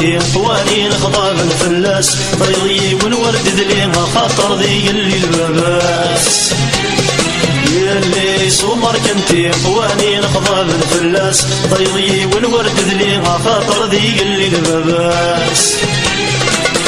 كنتي قوانين خضاب الفلاس طيضي والورد ذليها خاطر ذي اللي الباباس يلي سمر كنتي قوانين خضاب الفلاس طيضي والورد ذليها خاطر ذي اللي الباباس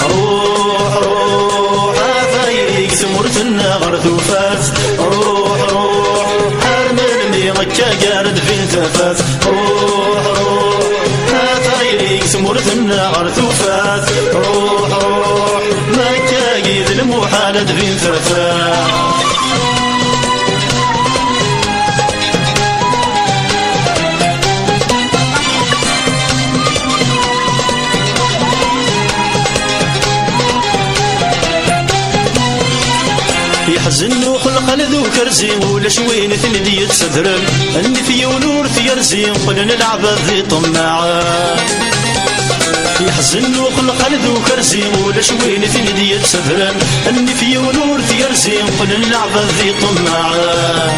روح روح عفايك ثمرتنا غرثوفات روح روح هرمني غكا قارد فين تفات روح روح عفايك ثمرتنا غرثوفات روح روح ما كايد المحال دفين تفات. يحزن وخلق ذو كرزي ولا شوين ثندي يتسدرم اني في ونور ثيرزي قلنا العباد ذي طماعة. يحزن وخلق ذو كرزي ولا شوين ثندي يتسدرم اني في ونور ثيرزي قلنا العباد ذي طماعة.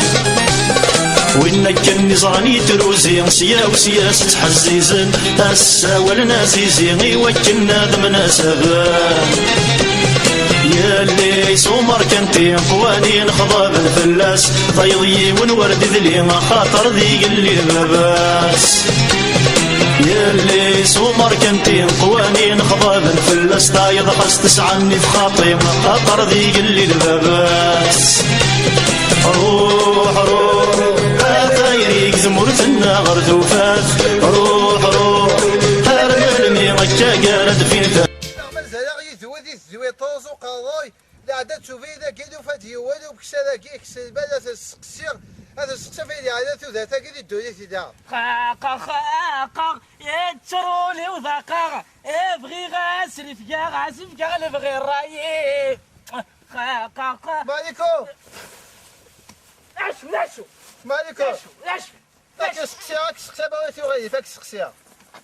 وإنك كان نزراني تروزي سيا وسياسة حزيزن أسا ولنا زيزي وكنا ذمنا سبان يا اللي سمر كنتي قوانين خضاب الفلاس طيضي ونورد ذلي خاطر ذي اللي باباس يا اللي سمر كنتي قوانين خضاب الفلاس تايض خاص تسعني في خاطي خاطر ذي اللي الباباس روح روح هذا زمرتنا غرثوفات روح روح هرمي غكا قالت فين زويطوز وقضاي لا عدد شوفي ذا كيدو فاتي والو بكسا ذا كيكس البلد السقسير هذا السقسير في على ذا كيدي الدنيا تدا خاقا خاقا يترولي وذاقا ابغي غاسل فيا غاسل فيا نبغي الراي خاقا خاقا مالكو اشو اشو مالكو اشو اشو فاك السقسير راك السقسير باغي تغير فاك السقسير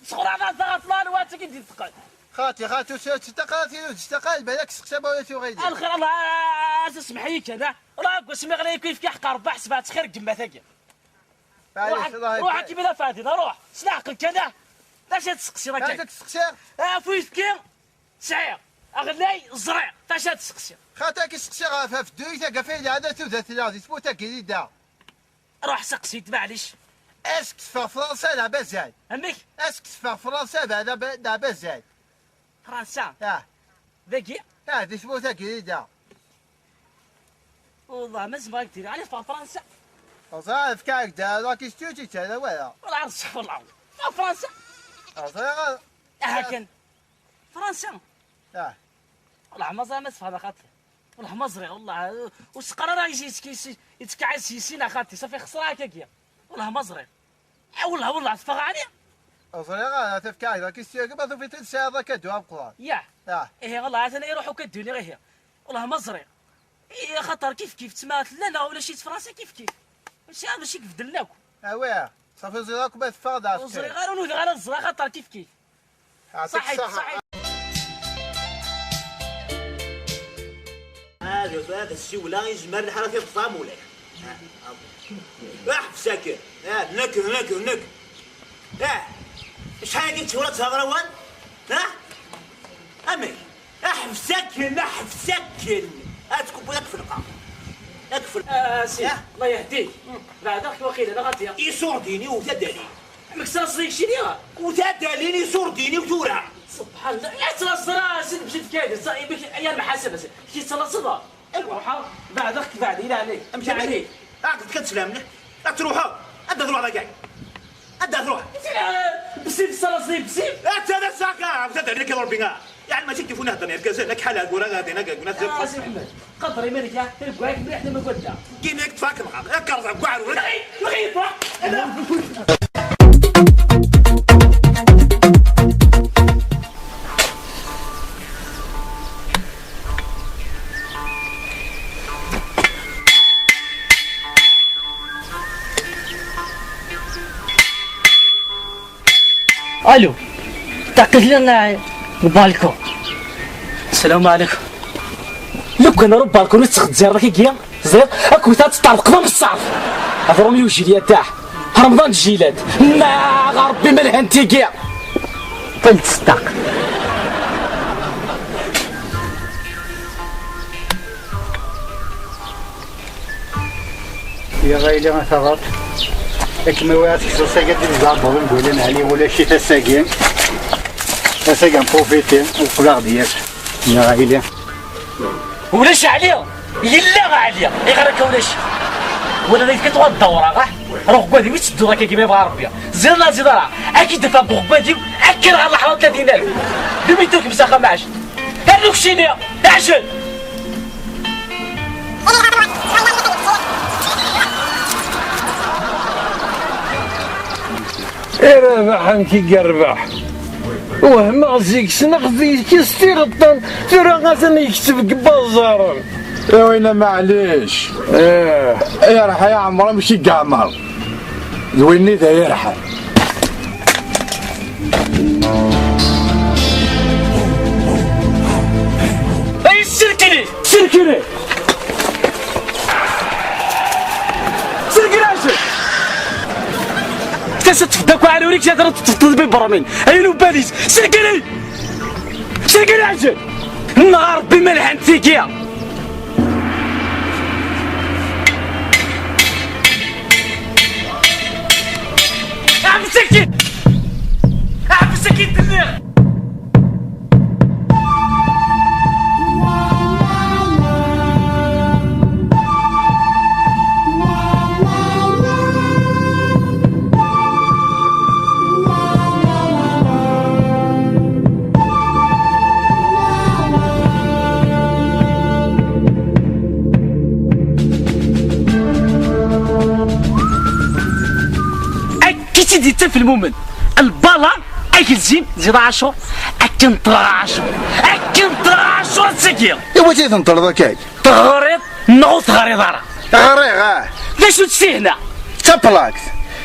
صغر على ضغط لا كي تقل خاتي خاتي تستقال تستقال بالك سقسا باغي تغير الخير الله تسمح لي كذا راه قسمي غير كيف كيحق 4 7 خير كما ثاقي روح روح كيف لا فاتي روح سنعقل كذا لاش تسقسي راك هذاك السقسير فويسكي سعير اغلاي زرع فاش تسقسي خاتك السقسير في الدوي تا كافي هذا توزات لا تسمو تا كيدا روح سقسيت معليش اسك في فرنسا لا بزاي امك اسك في فرنسا بعدا لا بزاي فرنسا ذاكي دي سمو ذاكي والله ما زباك دير علاش فرنسا صافي كاك دا لا كيستيو تي هذا ولا والله عرفت والله فرنسا هاكن فرنسا والله ما زال ما تفهم خاطر والله ما زري والله وسقرا راه يجي يتكعس يسينا خاطي صافي خسرها هكاك والله ما زري والله والله تفغ عليا زري تفكاك لا كيستيو كما في تنسى هذا كدو بقران يا ايه والله انا يروحوا كدوني غير هي والله ما زري إيه خطر كيف كيف تما لا لا ولا شي فرنسا كيف كيف ماشي ماشي كيف بدلناكم واه صافي زراك بس فرض وزري غير ونوذ غير الزرا خطر كيف كيف صحيح صحيح هذا هذا السيولة يزمر الحركة في الطام ولا واحد ساكن نك نك نك شحال قلت ولا تهضر ها امي احف ساكن احف ساكن اتكب لك في القاع اكفل سي الله يهديك بعدك وقيل انا غادي يسورديني وتدالي مكسر صديق شي ليها وتداليني يسورديني وتورا سبحان الله يا ترى سيد مشيت كاين يا المحاسبة كي ترى روح بعدك بعد الى عليك امشي عليك عقد كتسلم تروح ادى تروح كاع ادى تروح بسيف صلاصي بسيف انت هذا ساكا تدالي كيضرب بينا يعني ماشي كيف نهضر يا كازا لك حالة قرا غادي ناكل سي محمد قدري مالك يا تلقاك مليح لما قلت كينك تفاك معاك كرزع كواعر ولا غير الو تعقد لنا البالكون. السلام عليكم. لو كان رب بالكون تخد زير كي زير اكو تطرق من الصعف هذا روميو وجيليا تاع رمضان الجيلات ما ربي ملهنتي كاع طلت ستاق. غايلي ثغط كما وعدت ساقي الزعبر نقول عليه ولا شي تساقي تساقي بروفيتي وقلا غدياش يا غايلي ولاش عليا يلا عليا غير هكا ولاش ولا ديك كتوى الدورة غا روح غادي وتسدو راك كيما يبغى ربي زيد زيد راه اكيد دفع بغبادي اكل على الحرام 30000 دميتوك مساخه معاش هذوك شينيا عجل رابح انت قربح وهم زيك سنقضي كيستي غطان ترى غازن يكتب بازار. يا وينا معليش. اه يا رح يا عمرو ماشي قامر زويني ذا يرحل. اي سيركلي سيركلي سيركلي عشان تفداك على وريك تهضر تفضل ببرمين اي باليز سيركلي سيركلي عشان النهار ربي ملحن فيك يا عبسكي عبسكي الدنيا. كي تدي حتى في المؤمن البالا اكل زين زيد 10 اكن طلع 10 اكن طلع 10 تسكي. ايوا تي تنطر ذاك تغريض نعو تغريض راه غريغ. اه باش تسي هنا تا بلاك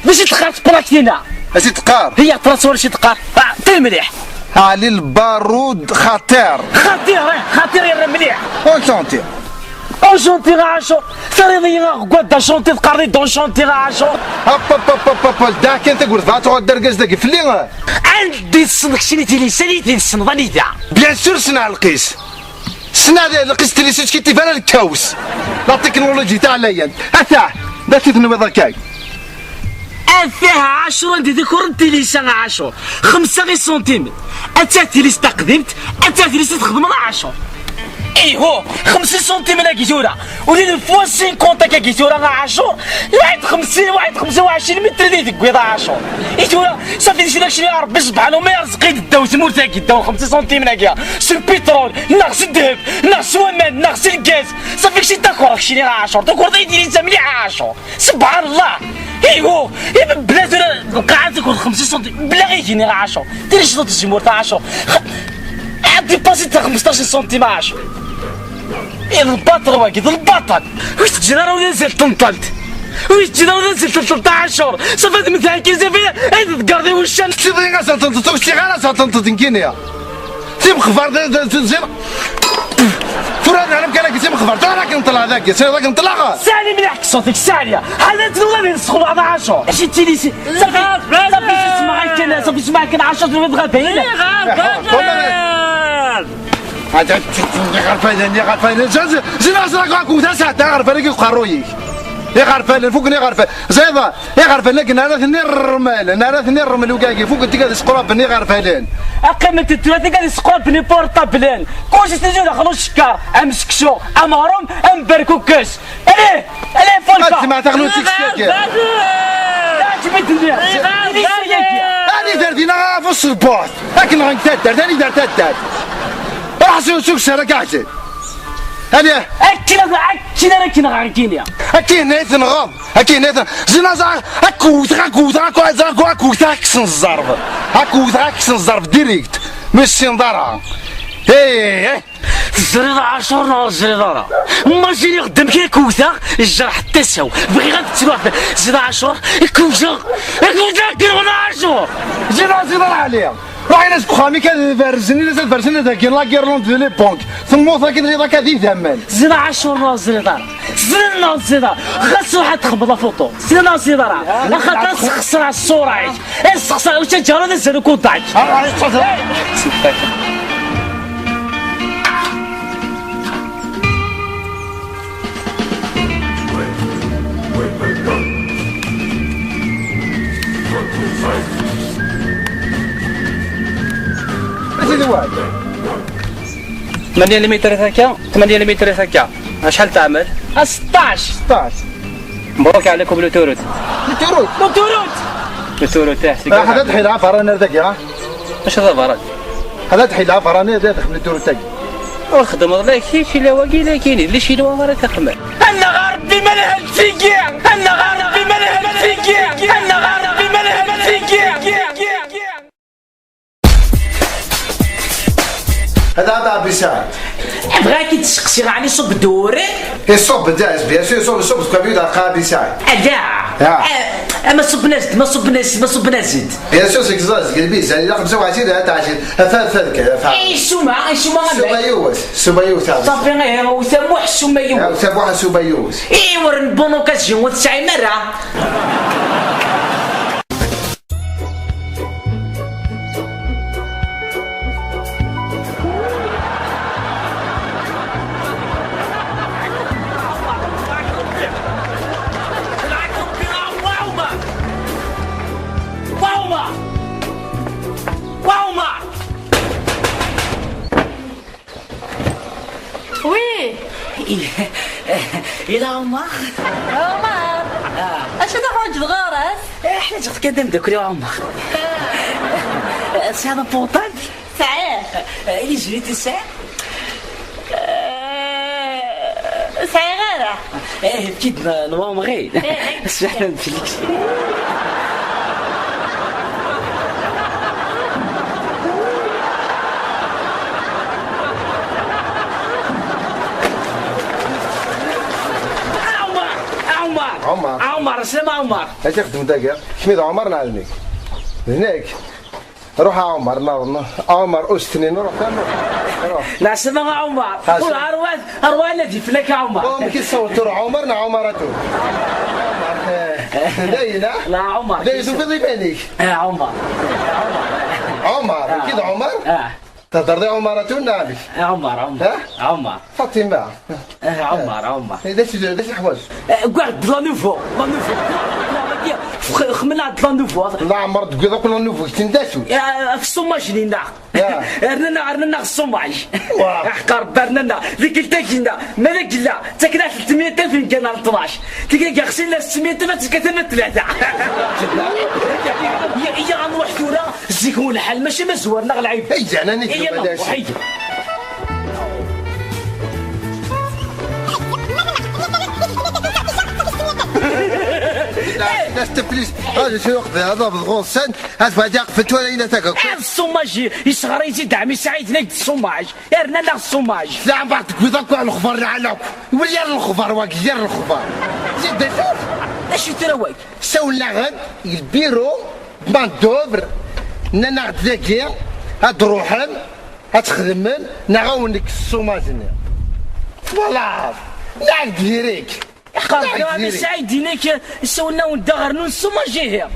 باش تقار بلاك هنا اش تقار هي تراسور شي تقار تمليح علي البارود خطير خطير خطير يا مليح اونشونتي اونشونتي غا 10 ثريضي غا شونتي تقارني دون شونتي غا 10 هاب هاب هاب هاب دا كان تقول ذات دركاز داك فلي عندي الصندوق شني تيلي سالي تيلي الصندوق دا بيان سور سنع القيس سنع القيس تيلي كي تيفان الكاوس لا تكنولوجي تاع ليان اتا دا تنوي ذاك فيها 10 عندي ذكر تيلي 10 5 غي سنتيم اتا تيلي تقدمت اتا تيلي تخدم 10 ايهو 50 سنتيم لا كيتورا ولي فوا 50 كيتورا 10 واحد 50 واحد 25 متر اللي تقويض 10 ايتورا صافي شي داكشي اللي ربي سبحانه ما يرزقي داو تمور تاكي داو 50 سنتيم لا سي البترول ناقص الذهب ناقص ومان ناقص الغاز صافي شي تاكور شي اللي 10 تاكور ديري انت مليح 10 سبحان الله. ايهو بلا القاعة تكون 50 سنتيم بلا غير كيني 10 ديري شنو الجمهور تاع 10 عندي باسي تاع 15 سنتيم 10 إيه البطل واكيد البطل واش تجي راه ولا نزلت تنطلت واش تجي راه نزلت 13 صافي مثلا كي زافي هاد تقردي واش سيدي غا تنطلت واش غا تنطلت كينيا تيمخفر تنزل فران على مكانك تيمخفر ترى راك نطلع ذاك سير راك نطلع سالي مليح صوتك سالية هذا تنوض نسخن 10 اش تيلي صافي صافي تسمع كان صافي تسمع كان 10 غابين هذا غرفان غرفان زين ازرق كوتا ساعة غرفان كي قروي يا غرفان فوق غرفان زيدا يا غرفان لكن انا ثني الرمال انا ثني الرمل وكاكي فوق انت قاعد سقراب بني غرفان اقامة الثلاثة قاعد سقراب بني بورطابلين كلشي تجي دخلوا الشكار ام سكسو ام هرم ام بركوكاس اليه اليه فولكا ما تغلو تيك هاني دار دينا في الصباط لكن غنتدار ثاني دار تدار راح سوق سرا كاعتي هاني اكل اكل راكي غاركينيا اكي هنا تنغض اكي هنا زين زع اكو اكو اكو اكو اكو تاكسن الزرب اكو تاكسن الزرب ديريكت ماشي نضرها. ايه زريض 10 نهار زريض راه ماشي خدام كي كوثا الجرح حتى ساو بغي غير تروح زيد 10 كوثا كوثا كيرغنا 10 زيد زيد عليا راح ناس بخامي كان فارزني لا فارزني ذاك لا غيرلوند دي لي بونك ثم ذاك اللي ذاك ذي ثمن زيد 10 نهار زريض زيد نهار زيد خاص واحد تخبط فوطو زيد نهار زيد راه خاطر خسر على الصورة عيش خسر واش تجارو نزلوا كوطاك. 8 متر هكا 8 متر هكا شحال تعمل؟ 16 16. مبروك عليكم l'autoroute. l'autoroute. l'autoroute. l'autoroute تاع هذا تحيل عفر انا ذاك. اش هذا برد؟ هذا تحيل عفر انا ذاك من l'autoroute تاعي. والخدمة لا كاين لا واقي لا كاين اللي شي راه تخمر. انا غربي ما لها الفيكي انا غربي ما لها الفيكي انا غربي ما لها الفيكي. هذا عبد سعيد. بغاك تسقسي على صب دوري. الصب داز bien sûr صب صب كبير قابي سعيد. لا ما صبنا زد ما صبنا زد ما صبنا زد. bien sûr سيك زاز قلبي زاد 25 23 ثلاث ثلاث. اي سوما اي سوما سوما يوس سوما يوس صافي غير وسموح سوما يوس سموح سوما يوس. اي ورن bonne occasion وتسعي مرة. إلى عمر. عمر اش تخرج الغرس؟ احنا جات كذا نداكل يا عمر. ساعة portable؟ ساعة. اللي جريتي ساعة؟ ساعة غيرة. ايه اكيد نوام غير. سمحنا نفليكس. عمر عمر سلام عمر. اش تخدم داك؟ شميد عمر نعلمك هناك. روح عمر نظن عمر أستني نروح روح. لا سلام عمر. أروان أروان الذي فلك عمر. كي صوت روح عمر نا عمرته. داينا. لا عمر. داينا في ضيفانيك. عمر. عمر أكيد عمر. تهضر دي عمرته نعلمك. عمر عمر عمر. فاطمة. عمر عمر. داش داش الحوايج. قعد la nouveau la nouveau خمنا la nouveau. لا عمر تقول ذاك la nouveau تنداسو. في ال chômage لينا. رنا رنا ال chômage. حق ربي رنا ذيك التاكينا ما ذاك لا تاكنا 300,000 كان 12 تلقى خسرنا 600,000 تلقى ثلاثة. يا غنروح ثورة زيكون الحال ماشي مزورنا العيب. اي انا نكذب. لا تبليس هذا شو وقت هذا بالغوصن هذا فاجأ فتوى إلى تاك. الصوماج يصغر يزيد عمي سعيد ناك الصوماج رنا لا الصوماج. لا عم بعد تقول على الخبر علىك ويا الخبر واك يا الخبر زيد شوف اش تراوك سولنا غد البيرو main d'œuvre نانا غد هاد روحن هتخدمن نعاونك ال chômage voilà نعاود ديريك. قال عمي سعيد هناك سولنا وندا غرنون ال chômage هي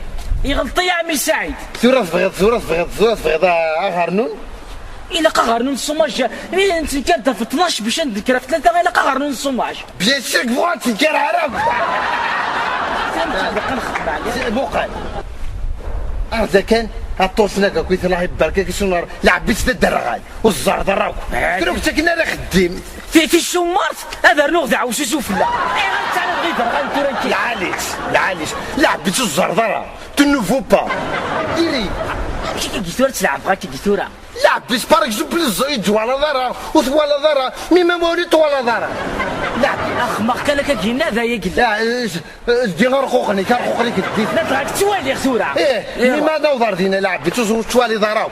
يغلطي يا عمي سعيد. ثورة تبغيض ثورة تبغيض ثورة تبغيض غرنون. إلا قغرنون ال chômage نتكاد في 12 باش نذكر في 3 إلا قغرنون ال chômage. bien sûr كفوا تذكر عرب. بوقال أردا كان الطوسنا كويت الله يبارك كي شنو لعبيت الدرغال والزهر دراك كنت ساكن انا خديم في الشمارت هذا نوغ دعوش شوف لا اي غير غير العاليش العاليش لعبيت الزهر درا تو نوفو با ديري كي كي تلعب غا كي كيتورا لعبيت par exemple الزيت ولا ضرا وثوالا ضرا mais ما موليت ولا ضرا لعب اخمق كان كينا ذا يا لا دي غير خوخني كان خوخني كدي لا تراك توالي خسوره ايه mais ما دور دينا لعبت توالي ضراو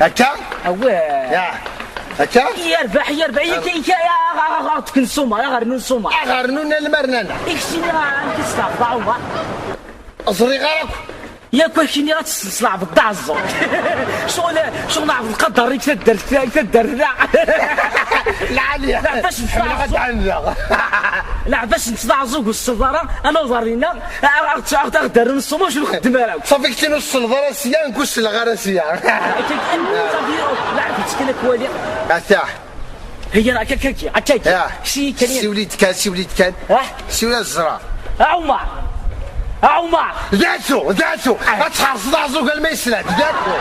هكا اواه يا هكا يا ربح يا ربح يا يا تكن الصومه يا غرنون الصومه غرنون المرنانه اكسيني كيصلع عمر ازري غراك يا كلشي غتصلع بالضع الزور شغل شغل عبد القدر يتدر يتدر لا العالية لا باش نطلع لا باش نطلع زوج الصدارة انا وزارينا اغدر نص واش نخدم انا صافي كنتي نص الغراسية نكس الغراسية صافي لعبت كلك والي ارتاح هي راه هكاك هكاك سي وليد كان سي وليد كان سي ولاد الزرع عمر عمر ذاتو ذاتو اتحرص ذاتو قال ما يسلات ذاتو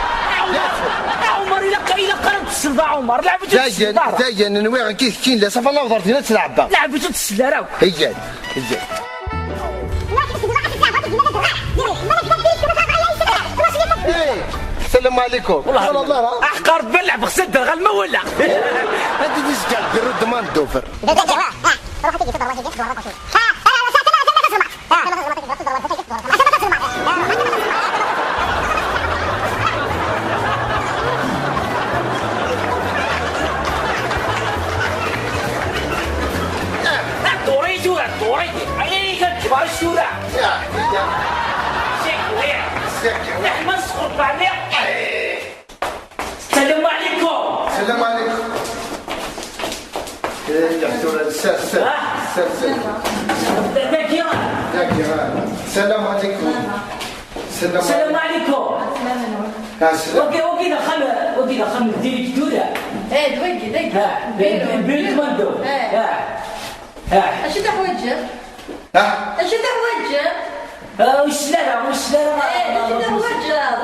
عمر الى قربت السلطة عمر لعبت زين زين نوي كيف كاين لا صافا الله ضرتينا تلعب لعبت تسلا هي هي السلام عليكم. والله الله احقر بلعب خسد غير ما ولا هادي ديسكال ديرو دمان دوفر. دوريتو دوريتي عيني كتبع الشورى. نحن نسقط بعدين. السلام عليكم. السلام عليكم. سال سال سال سال. السلام عليكم. السلام عليكم. وكي دخل وكي دخل ال directeur. ايه دوكي دوكي. bureau commando. ها. اش تحوج؟ ها؟ اش تحوج؟ وش لا وش لا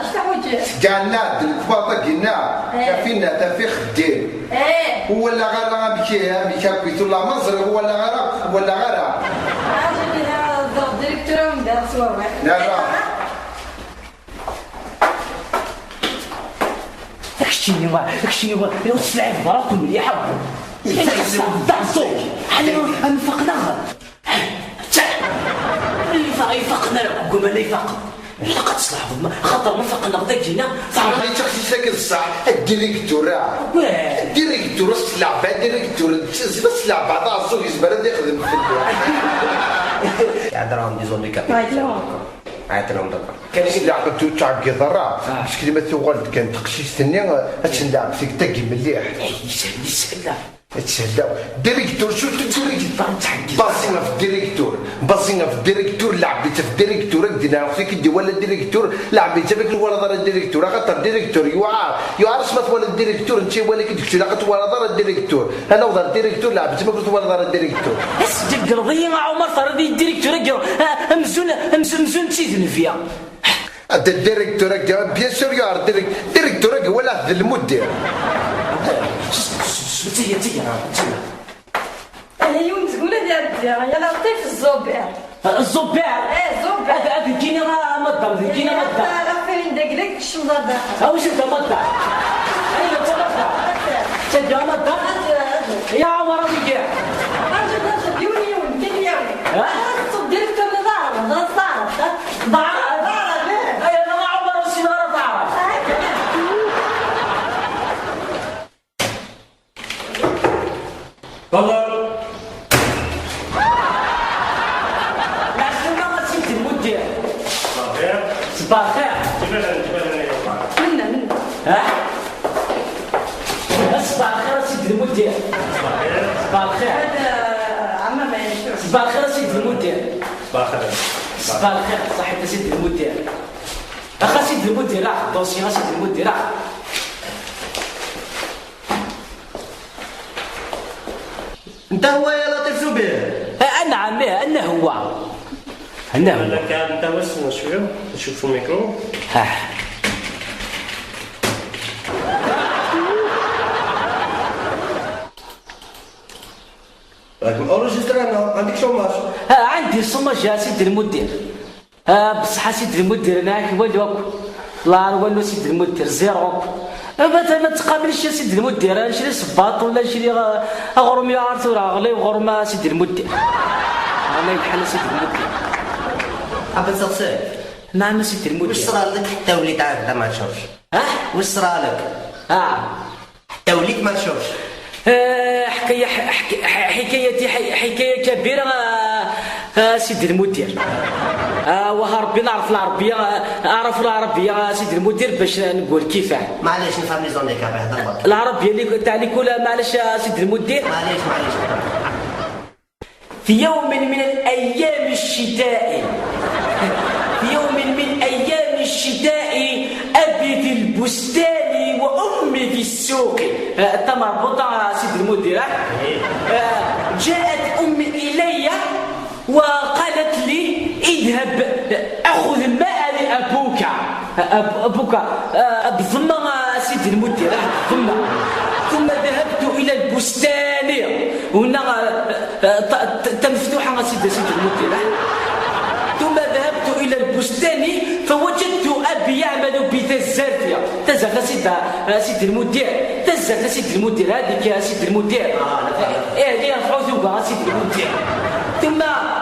اش تحوج؟ قالنا الكواطا قلنا كافينا تافي خدير. ايه ولا غير بكي بكي كويتو لا مزر ولا غير ولا غير. لا لا. اكشيني وا اكشيني وا تلعب براكم مليحة. ضعصو حنا نفقنا يفقنا لكم لا يفق لقد تصلح خاطر ما فقنا غدا جينا صافي تخشي ساكن الصح ال directeur ال directeur تلعب ال directeur تلعب بعض السوق يزبر يخدم في عندهم des handicaps عيط لهم درك كان لعب تو تاع القطرة باش كلمة توغلت كانت تقشيش تنلعب فيك تاكي مليح يسهل تسهلاو directeur شو directeur باسينا في ال directeur باسينا في ال directeur لعبت في ال directeur دينا فيك دي ولا ال directeur لعبت فيك ولا دار ال directeur خاطر ال directeur يوعى يعرف ما ولا ال directeur انت ولا كي دكتور لا ولا دار ال directeur انا وضر ال directeur لعبت ما كنت ولا دار ال directeur اسجل قرضي مع عمر فرضي ال directeur امزون امزون تيزن فيها ال directeur bien sûr يعرف ال directeur ولا المدير تيا تيا تيا انا يوم تقول هذه يا لطيف الزبير الزبير ايه الزبير هذا كاين مضم كاين مضم لا فين داك الشمضه ها واش انت مضم ايوا انت مضم تدي مضم يا عمر هذيك راجل راجل يوني يون كاين يون ها الديريكتور ضار ضار ضار ضار انا ما عمر وسي ضار تفضل. العسلامة غتسيب المدير. صباح الخير. صباح الخير. منا منا. ها؟ صباح الخير سيد المدير. صباح الخير. هذا عمام عيشو. صباح الخير سيد المدير. صباح الخير. صباح الخير صحيت سيد المدير. اخا سيد المدير راح dossier سيد المدير راح. انت هو يا لطيف زبير؟ نعم انا هو. انا هو. لك انت بس شوية نشوف الميكرو. ها راك enregistré انا عندك chômage؟ عندي chômage يا سيدي المدير. بصح سيدي المدير انا والو لا والو سيدي المدير zéro. ما تقابلش يا سيدي المدير نشري صباط ولا نشري غرم يا ارثور غلي غرم سيدي المدير. الله يحل سيدي المدير. حاب نسقسيك. نعم سيدي المدير. واش صرا لك حتى وليت عاد ما تشوفش؟ ها؟ واش صرا لك؟ حتى وليت ما تشوفش؟ حكاية حكايتي حكاية كبيرة سيدي المدير. وها ربي نعرف العربية اعرف العربية سيدي المدير باش نقول كيفاه. معليش نفهم les handicaps هضر برك. العربية اللي تاع l'école معليش سيدي المدير. معليش معليش. في يوم من الايام الشتاء في يوم من ايام الشتاء ابي في البستان وامي في السوق. انت مربوطة سيدي المدير. جاءت امي الي وقالت لي اذهب اخذ الماء لابوك. ابوك بضمه سيدي المدير، ضمه. ثم ذهبت الى البستان، هنا تمفتوحه سيدي المدير. ثم ذهبت الى البستان فوجدت ابي يعمل بتزارتيا. تزارت سيدي المدير، تزارت سيدي المدير، هذيك سيدي المدير. ايه اللي يرفعوا ثوبها سيدي المدير.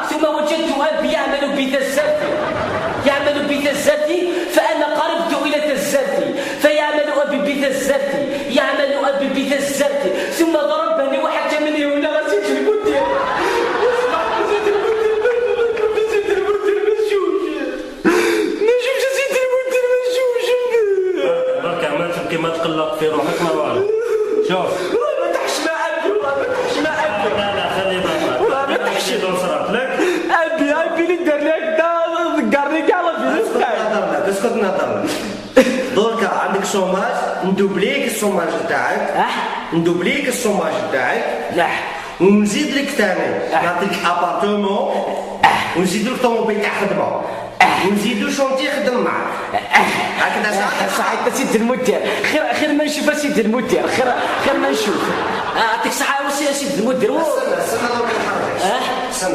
ثم وجدت ابي يعمل بتزارتي، يعمل بتزارتي، فانا قربت الى تزارتي فيعمل ابي بتزارتي، يعمل ابي بتزارتي، ثم ضربني وحكمني هنا سيدي المدير. ما تقلق في روحك ما والو. شوف ما تحشم ابي، والله ما تحشم ابي. لا لا خلي بالك، والله ما تحشم. صرات لك ابي ابي اللي دار لك ذكرني كاع لا في نهضر لك، اسكت نهضر لك. دركا عندك chômage، ندوبليك ال chômage تاعك، ندوبليك ال chômage تاعك، لا ونزيد لك ثاني نعطيك appartement، ونزيد لك طوموبيل تاع خدمة، ونزيدو chantier خدم معاك هكذا. صح صح سيدي المدير، خير خير ما نشوف سيدي المدير، خير خير ما نشوف. يعطيك الصحة يا سيدي المدير. استنى استنى درك نحرك، استنى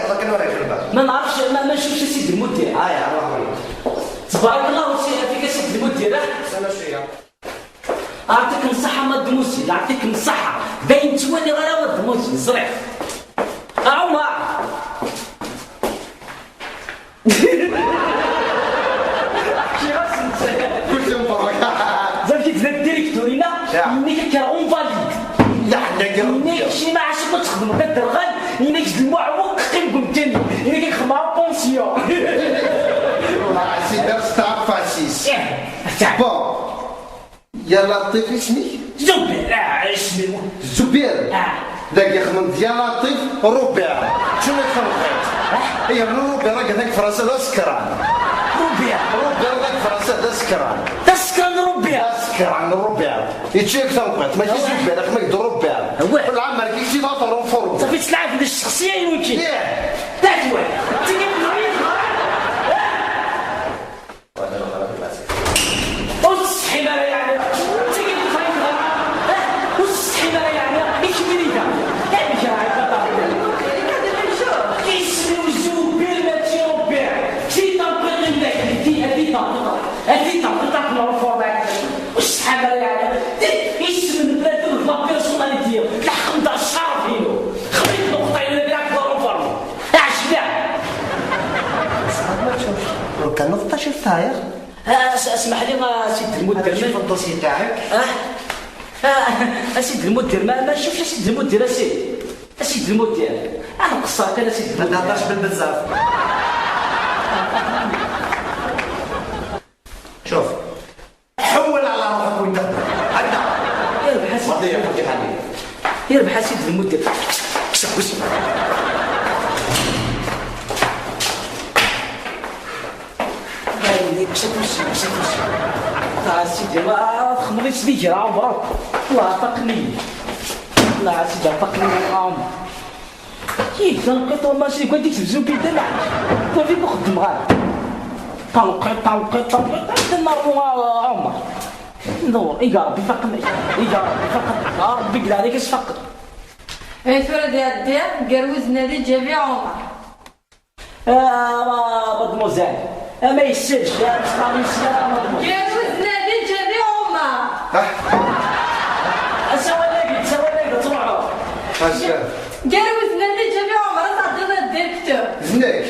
درك نوريك الباب. ما نعرفش ما نشوفش سيدي المدير. هايا روح. تبارك الله فيك سيدي المدير. استنى شوية. اعطيك الصحة مادموزيل، اعطيك الصحة باين توالي غير مادموزيل زرع عمر. زعما كي تبدا ال directeur هنا ملي كيكره en valide لا لا ملي شي ما عرفتش ما تخدم كدرغال إلا كجد المعوق قيمكم تاني إلا كيخدم مع pension. سي درس تعرف عسيس. bon يا لطيف اسمك؟ زبير. اسمي زبير. داك يخدم يا لطيف ربع. شنو يخدم؟ هي ربع راك هذاك فرنسا ذا سكران. ربع ربع راك فرنسا ذا سكران. ذا سكران ربع. سكران ربع. يتشيك تنقط ماشي زبير راك ما يدور ربع. والعام راك كي تهضر فور. صافي تلعب في الشخصية يمكن. تاتوي. تيجي كان شفتها. اسمح لي سيدي المدير، شوف ال dossier تاعك. سيدي المدير ما نشوفش سيدي المدير. سيدي المدير انا قصرت انا سيدي المدير. ما تهضرش بالبزاف. شوف حول على روحك وين تهضر هكذا. يربح سيدي يربح سيدي المدير. سيدي ما تخمريش ليك راه عمرك. الله عطاقني، الله سيدي عطاقني عمر. كي تنقيط ماشي كون ديك الزوبي دابا صافي بخدم غير طلقي طلقي طلقي حتى نهار عمر ندور. إيا ربي فقني، إيا ربي فقني، يا ربي قل عليك اش فقد. اي ثورة ديال الدير قروزنا لي جابي عمر. مادموزيل ما يسالش يا مستعمل يا مادموزيل. قروزنا لي جابي عمر. سوالي سوالي تروحوا. قروزنا لي جابي عمر تعطينا ال directeur. زناك.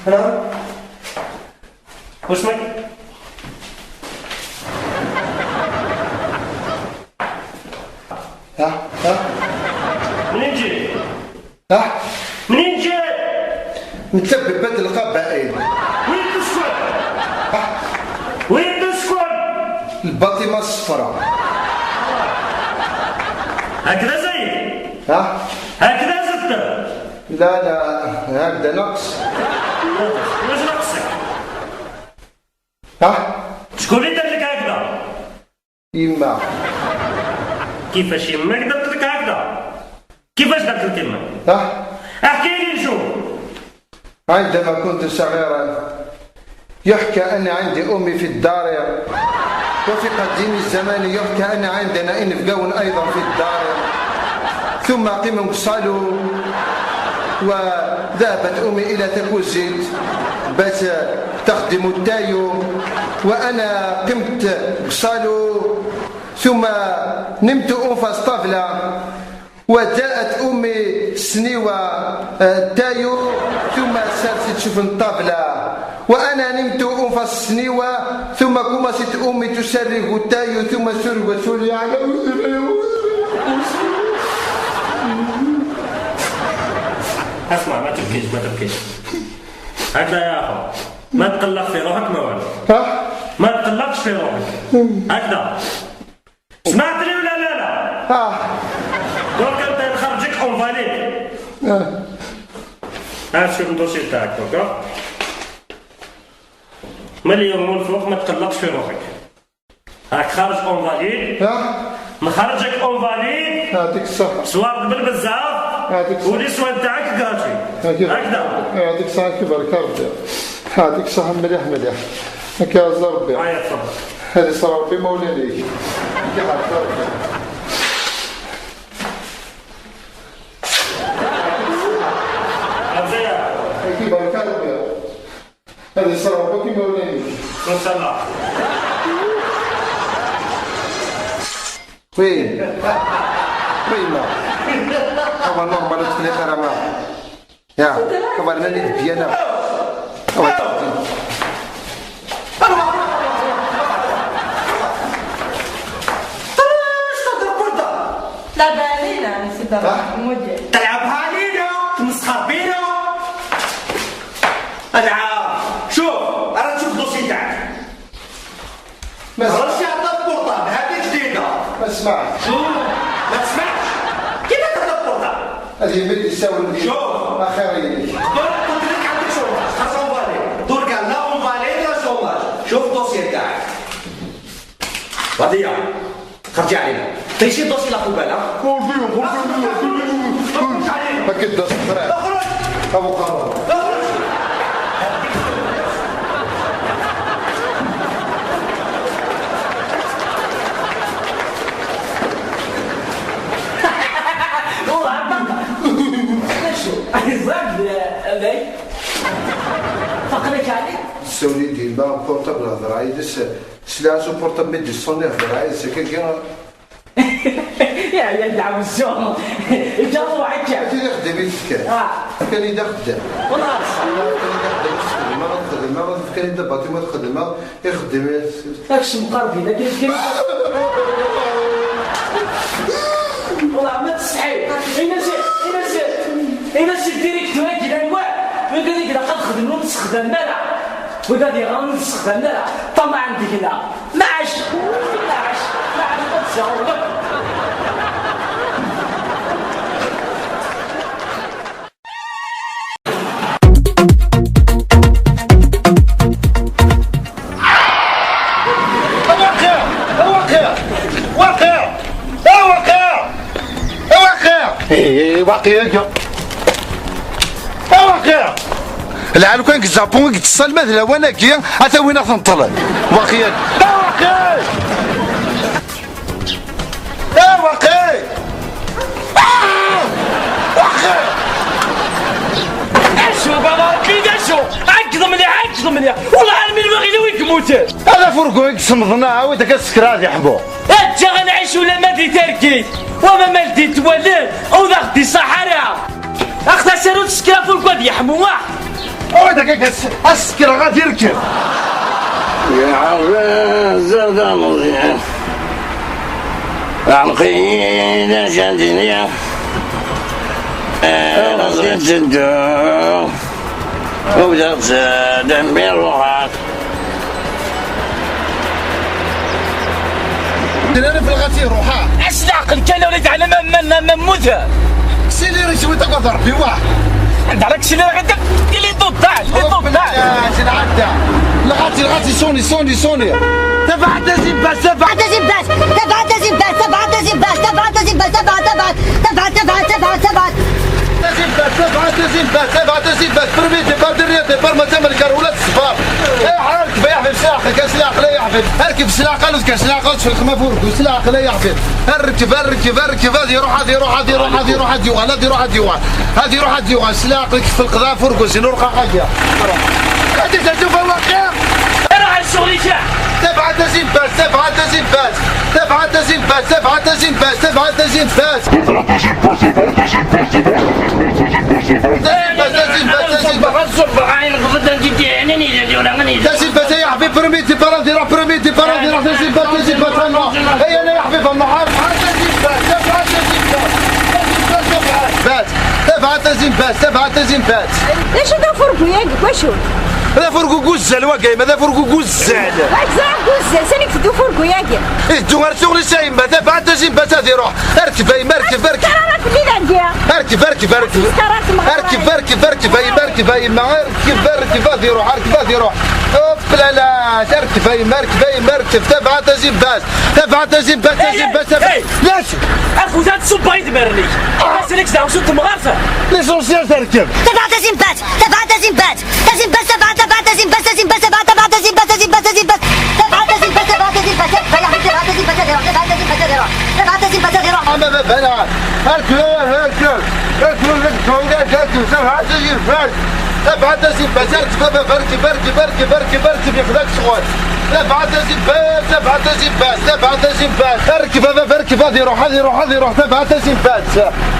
نعم واسمك؟ ها ها منين جيت؟ ها منين جيت؟ متسبب القبائل. وين تسكن؟ وين تسكن؟ باطمة الصفراء. هكذا زيد. ها؟ هكذا زدت. لا لا هكذا نقص. واش نقصك؟ ها؟ شكون اللي دار لك هكذا؟ يما. كيفاش يماك درت لك هكذا؟ كيفاش درت لك يماك؟ ها؟ احكي لي نشوف. عندما كنت صغيرا يحكى أن عندي أمي في الدار، وفي قديم الزمان يحكى أن عندنا إنفقون أيضا في الدار، ثم قيم قصالو وذهبت أمي إلى تكوزيت باش تخدم التايو، وأنا قمت قصالو ثم نمت أنفس طفلة، وجاءت أمي سنيوة تايو ثم سارت تشوف الطابلة، وأنا نمت أنفس سنيوة ثم كمست أمي تسرق التايو ثم سرقت سوري على اسمع ما تبكيش ما تبكيش هكذا يا اخو، ما تقلق في روحك ما والو. ما تقلقش في روحك هكذا. سمعتني ولا لا؟ لا. درك انت نخرجك invalide. ها شوف ال dossier تاعك دركا. من اليوم والفوق ما تقلقش في روحك. هاك خارج invalide. نخرجك invalide. يعطيك الصحة. سوار بالبزاف. و les soins تاعك gratuits. هكذا. يعطيك الصحة كبرك ربي. يعطيك الصحة مليح مليح. هكا عز ربي. هيا تفضل. هذه صلاة ربي مولاي ليك. كي ربي. كي بركة ربي. هذه صلاة ربي مولاي ليك. ان شاء الله. وين؟ وين ما؟ هو normal تخلي خير ما. يا كبرنا لي بيانا. هو لا بالينا تلعبها علينا تمسخر بينا. انا شوف انا نشوف ال dossier تاعك. ما زرتش عطا ال portable هذه جديدة. ما سمعتش. شوف ما تسمعش كيف تعطى ال portable؟ هذه ملي تساوي. شوف اخيرا ليك قبل قلت لك عندك chômage خاص invalide، دركا لا invalide لا chômage. شوف ال dossier تاعك غادية خرجي علينا. طيشي ال dossier la poubelle. ما كداش اخرج ابو قرار. اخرج. والله فقرك عليك سولي ديما portable هضر عايز سلاعة portable ميدي صوني هضر عايز كي يا يا دعم الزوم جا وعكا كان يخدم يتكا كان يدا خدام والله كان يدا خدام تخدم ما تخدم كان يدا باطي ما تخدم يخدم داكشي مقربي لكن كان والله ما تسحي. إنا سي directeur كي انواع وقال لك قد خدم ونستخدم لا وقال لي غنستخدم لا طمع عندك لا ما عاش ما عاش ما عاش قد واقع واقع لعل كان كزابون كتصل مثلا وانا كي حتى وين تنطلع واقع واقع واقع واقع. اشو بابا ربي اشو عقد مليح عقد مليح والله العالمين باغي لو يكموت هذا فرقو يكسمضنا عاود كسكرات يحبو اجا غنعيش ولا ما دي تركي وما مالدي تولد او ذا صحراء اختا سيرو تسكرا فوق الكواد يحمو واحد او السكرة غادي يركب يا عرفان زرد مزيان عمقي جندنيا غزيت وبدأت دمي روحك. انا في الغاتي روحها. اش العقل كان وليد على ما موتها. سيلي راه شوية تقدر ربي واحد. عندك سيلي راه غادي لي ضداع لي ضداع. يا سيدي عدى. الغاتي الغاتي سوني سوني سوني. تبع تزيد باس تبع تزيد باس تبع تزيد باس تبع تزيد باس تبع تزيد باس تبع تبع تبع تبع تبع تبع تزيد باس تبع تزيد باس تبع تزيد باس برميتي بار دريتي بار ما تمل كارولات الصفار. اركب يا حبيب سلاحك كاس العقل يا حبيب اركب سلاح قالوا كاس سلاح قالوا في الخمافور سلاح عقل يا حبيب اركب اركب اركب هذه روح هذه روح هذه روح هذه روح هذه هذه روح هذه هذه روح هذه سلاح عقلك في القضاء فرقوس نور حاجة هذه تشوف الواقع روح على الشغل يا تبع تزيد باس تبع تزيد باس تبع تزيد باس تبع تزيد باس تبع تزيد باس تزيد باس يا حبيب برميتي براندي راح برميتي براندي راح تزيد باس تزيد باس هي انا يا حبيب النهار تزيد باس تبع تزيد باس تبع تزيد باس تبع تزيد باس. ليش هذا فرقو ياك واشو؟ هذا فرقو كوزال وقايم هذا فرقو كوزال. هذا كوزال سالك تدو فرقو ياك. إيه دو غير شغل سايم تبع تزيد باس هذه روح اركب اركب اركب. ترى في الليل عندي. اركب اركب اركب. اركب اركب اركب اركب اركب اركب هذه روح اركب هذه روح. اوب لا لا اركب اركب اركب تبع تزيد باس تبع تزيد باس تزيد باس. لاش؟ اخو زاد صباي دمرني. سالك زعما شو تمغارفه. l'essentiel تركب. تبع تزيد باس تبع تزيد باس تزيد باس تبع تبع تزيد باس تزيد باس تبع تبع تزيد باس تزيد باس تزيد باس تبع تزيد باس تبع تزيد باس تبع تزيد باس تبع تزيد باس تبع تزيد باس تبع. اما بلا اركب اركب اركب اركب تبع تزيد باس تبع تزيد باس اركب اركب اركب اركب اركب اركب ياخذك شغل تبع تزيد باس تبع تزيد باس تبع تزيد باس اركب اركب هذه روح هذه روح هذه روح تبع تزيد باس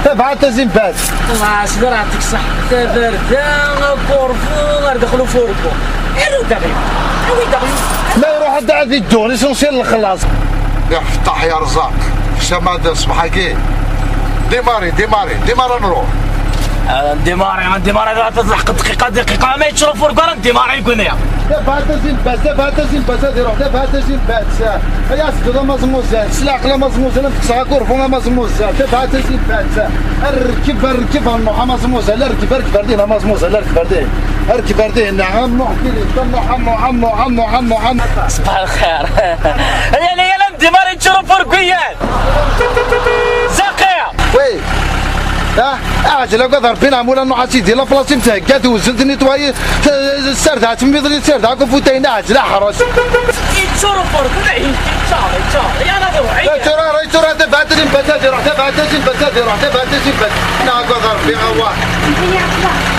تبع تزيد باس. الله سيدي راه يعطيك الصحة تبردان كورفو غير دخلوا فوركو ايرو دغيا وي دغيا لا يروح حتى عندي الدور l'essentiel الخلاص. يا فتح يا رزاق شمال الصبح كي démarrer démarrer démarrer نروح démarrer démarrer تلحق دقيقة دقيقة ما يتشرب فوركو راه démarrer يكون يا تبع تزيد باس تبع تزيد باس هذه روح تبع تزيد باس يا سيدي لا مزموزال سلاق لا مزموزال تقصها كورفو لا مزموزال تبع تزيد باس اركب اركب النوحه مزموزال اركب اركب اردين مزموزال اركب اردين اركب اردين نعم نوح نوح نوح نوح نوح نوح. صباح الخير. يا يا démarrer تشرب فوركويان زاقية oui ها اعجل قدر بينا مولا نوح سيدي la place نتاعك وزنت nettoyer السردعه تميض لي السردعه كفوتين اعجل احرس يتشرب فوركو يا انا روح ترى ترى تبع تزين بتاتي روح تبع تزين بتاتي روح تبع تزين بت انا قدر بينا واحد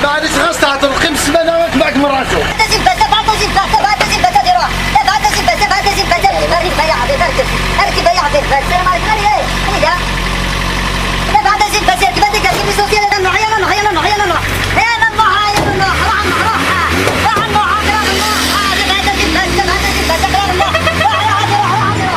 معليش خاص تعطي القيم السمانه معك من راسو تزيد باس تبع تزيد باس تبع تزيد بتاتي روح تبع تزيد باس تبع تزيد بتاتي اركب يا حبيبي اركب اركب يا حبيبي السلام عليكم. ايه ايه تبع تزيد باس اركب انت كاتب صوتي انا نوح يلا نوح يلا نوح يلا نوح يلا نوح يلا نوح روح نوح روح نوح روح تبع تزيد باس تبع تزيد باس روح روح روح روح.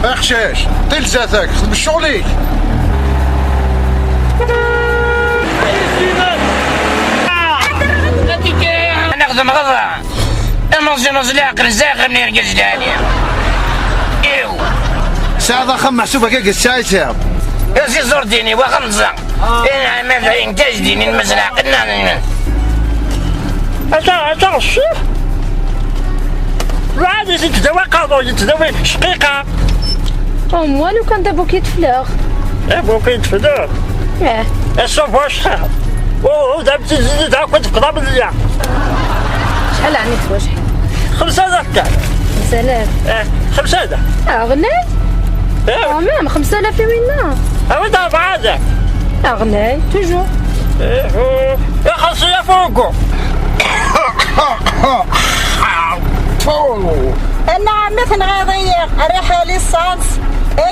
اخشاش تلزاتك خدم شغليك. نخدم غدا نوزي نوزي عقل زاغ من يرقز لي ايو ساعة خم محسوبة كيك الساعة يا سي زورديني وخمسة انا ما انتاج ديني المزرعة قلنا هذا الشيخ وعاد يتداوى قاضو يتداوى شقيقة. او moi لو كان دا bouquet de fleurs. ايه bouquet de fleurs. اه شوف واش شحال ودابا تزيد كنت في قضاء ليا. شحال عندك توا شحال؟ 5000 كاع. 5000. اه 5000. غناي؟ اه même 5000 وين؟ اه وين 4000. غناي toujours. يا خلص يا فوقو. انا عمتن غاضية الريحة ليسانس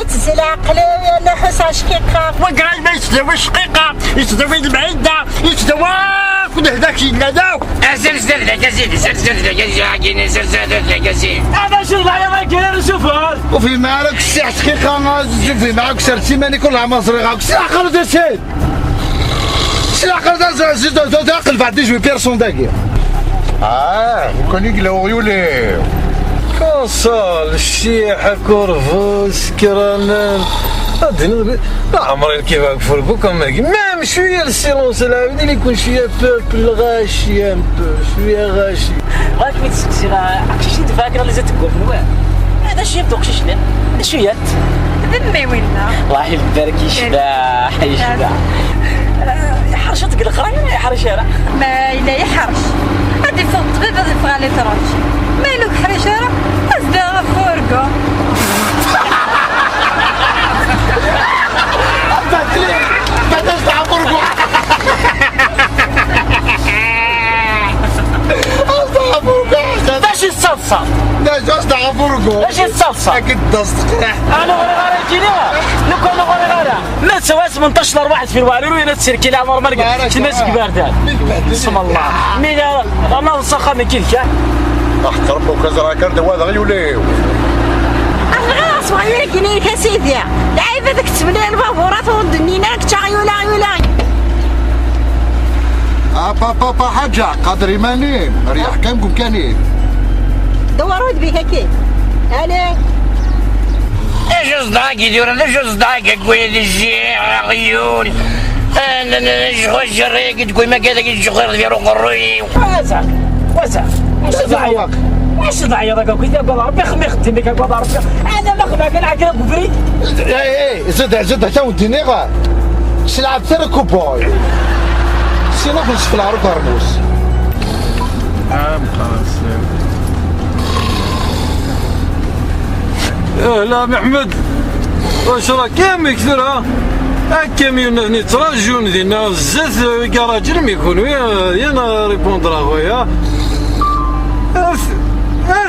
تزيل عقلي انا حس شقيقة وقال ما يتداوي شقيقة يتداوي المعدة يتداوى كل هذاك اللي زلزل لك زلزل لك زلزل لك. هذا شو العياط كاين شوفها. وفي معاك الساعة دقيقة، في معاك ساعة سيمانة كلها مصري ساعة خلص سيد ساعة خلص زيد عقل بعد جوي بيرسون داكي. اه وكان يقلع غيولي كونسول الشيحة كورفوس كرانان لا عمري كيف فرقو كما مام شوية السيلونس العابد اللي يكون شوية بوبل غاشي ان بو شوية غاشي. غاك ما تسكسي عرفتي شي دفاك اللي زاد تقول هذا الشيء يبدو قشيش لا شوية ذمي ولا الله يبارك يشبع يشبع. حرشتك القراية ولا يحرش راه؟ ما الا يحرش غادي فوق الطبيب غادي يفغى لي تراش مالك حريشه راه ازدا فوركو. باش الصلصه لا جوز تاع فرقو باش الصلصه اكيد تصدق. انا غير غير كينا لو كان غير غير ما تسوى 18 واحد في الوالي وين تسير لا نورمال كي الناس كبار دار بسم الله مي انا نسخه من كيلك احترم وكزرا كرد هذا غيولي. غير صغير كاين كاسيديا العيبه داك تمنى البابورات ودنينا كتا غيولا غيولا. ابا بابا حاجة قادر يمانين ريح كامكم كانين دوروا بك كي الي ايش صداق يدور ايش صداق يقول الجيع غيول انا نشخش الريق تقول ما كذا الشخير في روح. واسع واسع واش ضعيف واش ضعيف هذاك كي تقول ربي خمي خدمك قال ربي انا ما خدمك انا عكا بفري. اي اي زاد زاد حتى وديني غا سلعب ترى كوباي سينا في العروق هرموس. خلاص. اهلا محمد واش راك كامل كثر كاميون ني تراجون دينا زات كراجل ما يكونوا يا ريبوندر اخويا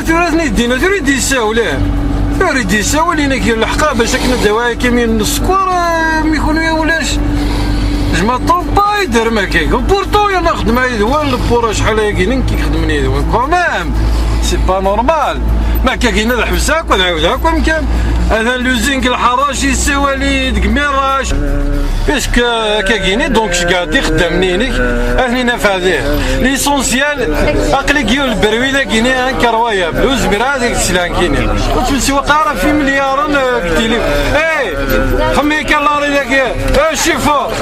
ثلاث دينا تريد يساوليه تريد يساول لينا كي الحقا باش كنا دواء كاميون السكوار ما يكونوا ولاش جو m'attends pas يدير ما كاين بورتو يلا خدم يدوان البورا شحال كاينين كيخدمني يدوان كوميم سي با نورمال ما كاين الحبساك ونعاودها كون كان هذا لوزينك الحراشي السوالي دكميراش باسك كاينين دونك شكاتي خدامنينك اهني نافع ذيه ليسونسيال اقلي كيو البرويله كيني انكرويابل وزمر هذيك السلان كيني وتمشي وقع في مليار كتيلي اي خمي كان لاري ذاك اي شيفور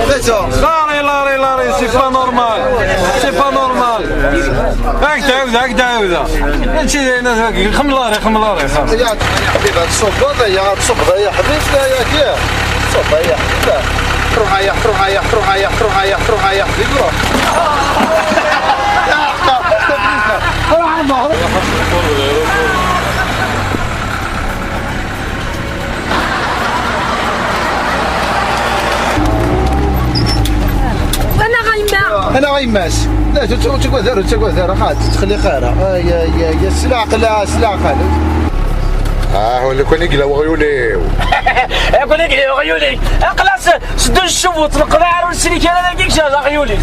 لاري لاري لاري سي با نورمال سي با نورمال هاك تعاود هاك تعاود هادشي انا خم لاري خم لاري خم يا حبيبي تصب يا تصب يا حبيبي يا كي تصب يا حبيبي روح يا روح يا روح يا روح يا روح يا حبيبي روح روح. انا غيما انا غيماس لا تقول تقول خات تخلي خيرها يا يا يا سلاق لا سلاق. اه ولا كان يقلع غيولي يقول لك غيولي اقلاص سدو الشوط القضاء والسليك انا كيك غيولي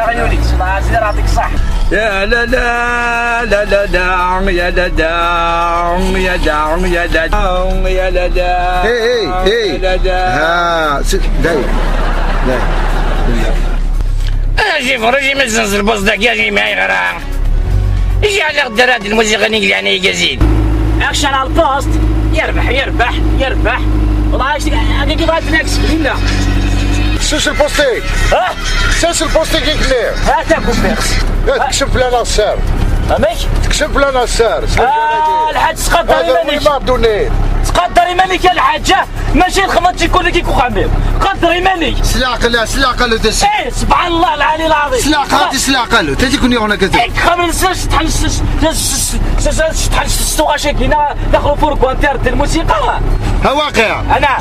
غيولي الله سيدي يعطيك الصح. يا لا لا لا لا لا يا لا لا يا لا يا لا يا لا لا اي اي اي ها داي داي اجي فرجي من زنزل البوز يا جي معي غرام يجي على غدر هاد الموسيقى نقلع يعني يزيد اكشن على البوست يربح يربح يربح والله كي بغات ناكس لا سوس البوستي ها سوس البوستي كي كلير ها تاكل بيرس تكشف لنا السار اميك تكشف لنا السار. الحاج تقدر يمانيك تقدر يمانيك يا الحاجة ماشي الخمط تيكون لك يكون خمير قدر يمانيك سلاق سلاق ايه سبحان الله العلي العظيم سلاق سلاق له تيكون هنا كذا خمر شحال ستوغاشي كينا دخلوا فور كوانتير ديال الموسيقى ها واقع. انا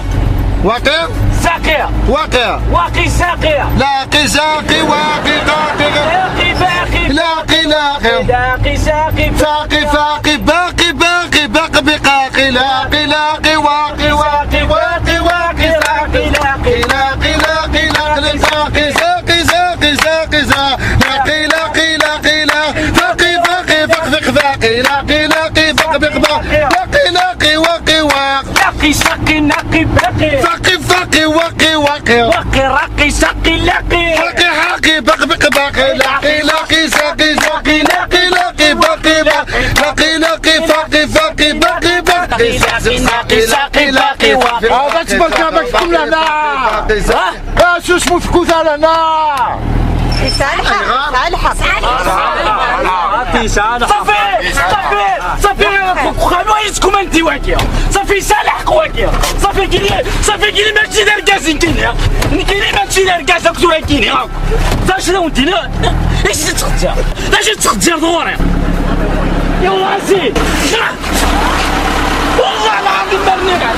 واقع ساقية واقع واقي ساقية لاقي ساقي واقي قاقي باقي باقي لاقي لاقي لاقي ساقي ساقي فاقي باقي باقي باقي بقاقي لاقي لاقي واقي واقي واقي واقي لاقي لاقي لاقي لاقي لاقي ساقي ساقي ساقي ساقي ساقي لاقي لاقي لاقي لاقي فاقي فاقي فق فق فاقي لاقي لاقي فق فق فاقي لاقي لاقي واقي واق لاقي ساقي ناقي باقي فاقي فاقي واقي واقي واقي راقي ساقي لاقي حقي حقي بق بق باقي لاقي لاقي ساقي ساقي لاقي لاقي باقي باقي لاقي لاقي فاقي فاقي باقي باقي ساقي ساقي لاقي لاقي واقي هذا تبارك الله تكون لهنا اه شو اسمه فكوث لهنا صالحة صالحة صافي صافي صافي خلويتكم انت واكيا صافي سالح قواكيا صافي كيني صافي كيني ماشي دار كاسين كيني كيني ماشي دار كاسين كتورا كيني هاك شنو انت ايش تخدر ايش تخدر دوري يلا زيد والله العظيم مرني غاس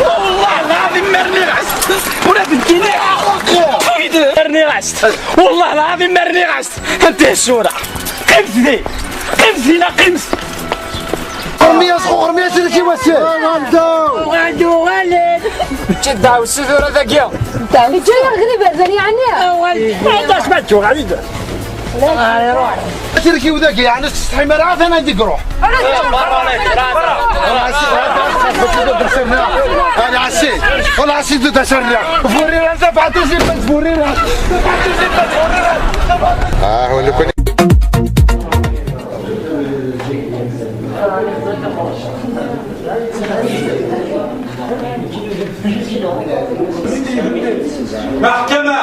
والله العظيم مرني غاس ولا بنتيني مرني غاس والله العظيم مرني غاس انت الشورى قمت قمت لا قمت غرمية غرمية سيدي واسي غادو غالي تشدها والسدور هذاك يا جاي غريبة زين يعني علاش ما تشوف غادي تركي وذاك يعني تستحي ما عارف انا عندك روح انا عسيت والله عسيت تسرع فوريرا دفعت زبد فوريرا دفعت زبد فوريرا اه هو اللي كنت محكمة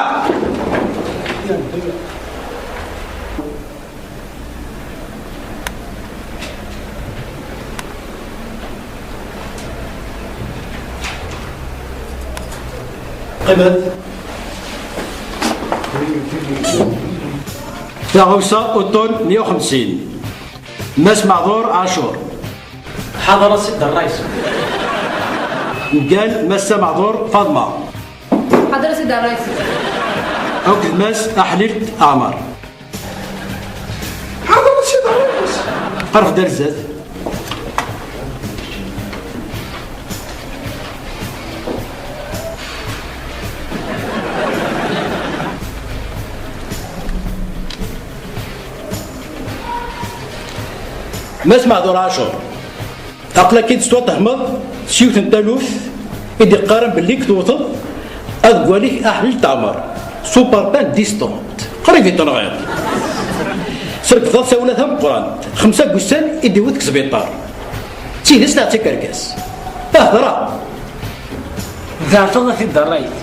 قبل تاغوسا أوتون 150 ماس معذور عاشور حضر سيد الرئيس قال ماسة معذور فاطمة حضر سيد الرئيس أوكد ماس أحليلت أعمار حضر سيد الرئيس قرف دار الزاد ماس معذور عاشور أقلا كي تستوى تهمض سيوت تالوف إدي قارن باللي كتوثض أذ أحليل تعمر سوبر بان ديستونت قريب يتنغير سرك ضاد ساولا ثم قران 5 قسان إدي وذك سبيطار تيدس لا تكركاس أهضرا ذا في الدرايس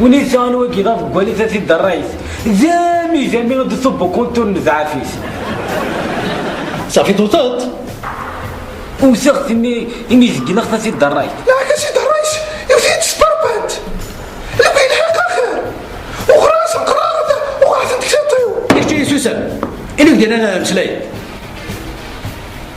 ونيسان وكي ضاف قولي في الدرايس زامي زامي غادي تصب كونتور نزعافيس صافي توثض وسخت اني اني زكي في الدرايس لا سيد الرئيس يوثيت سبربنت لو كاين حق اخر وخلاص نقرا وغادي نتكسطيو ايش جاي سوسن إنو ديال انا مسلاي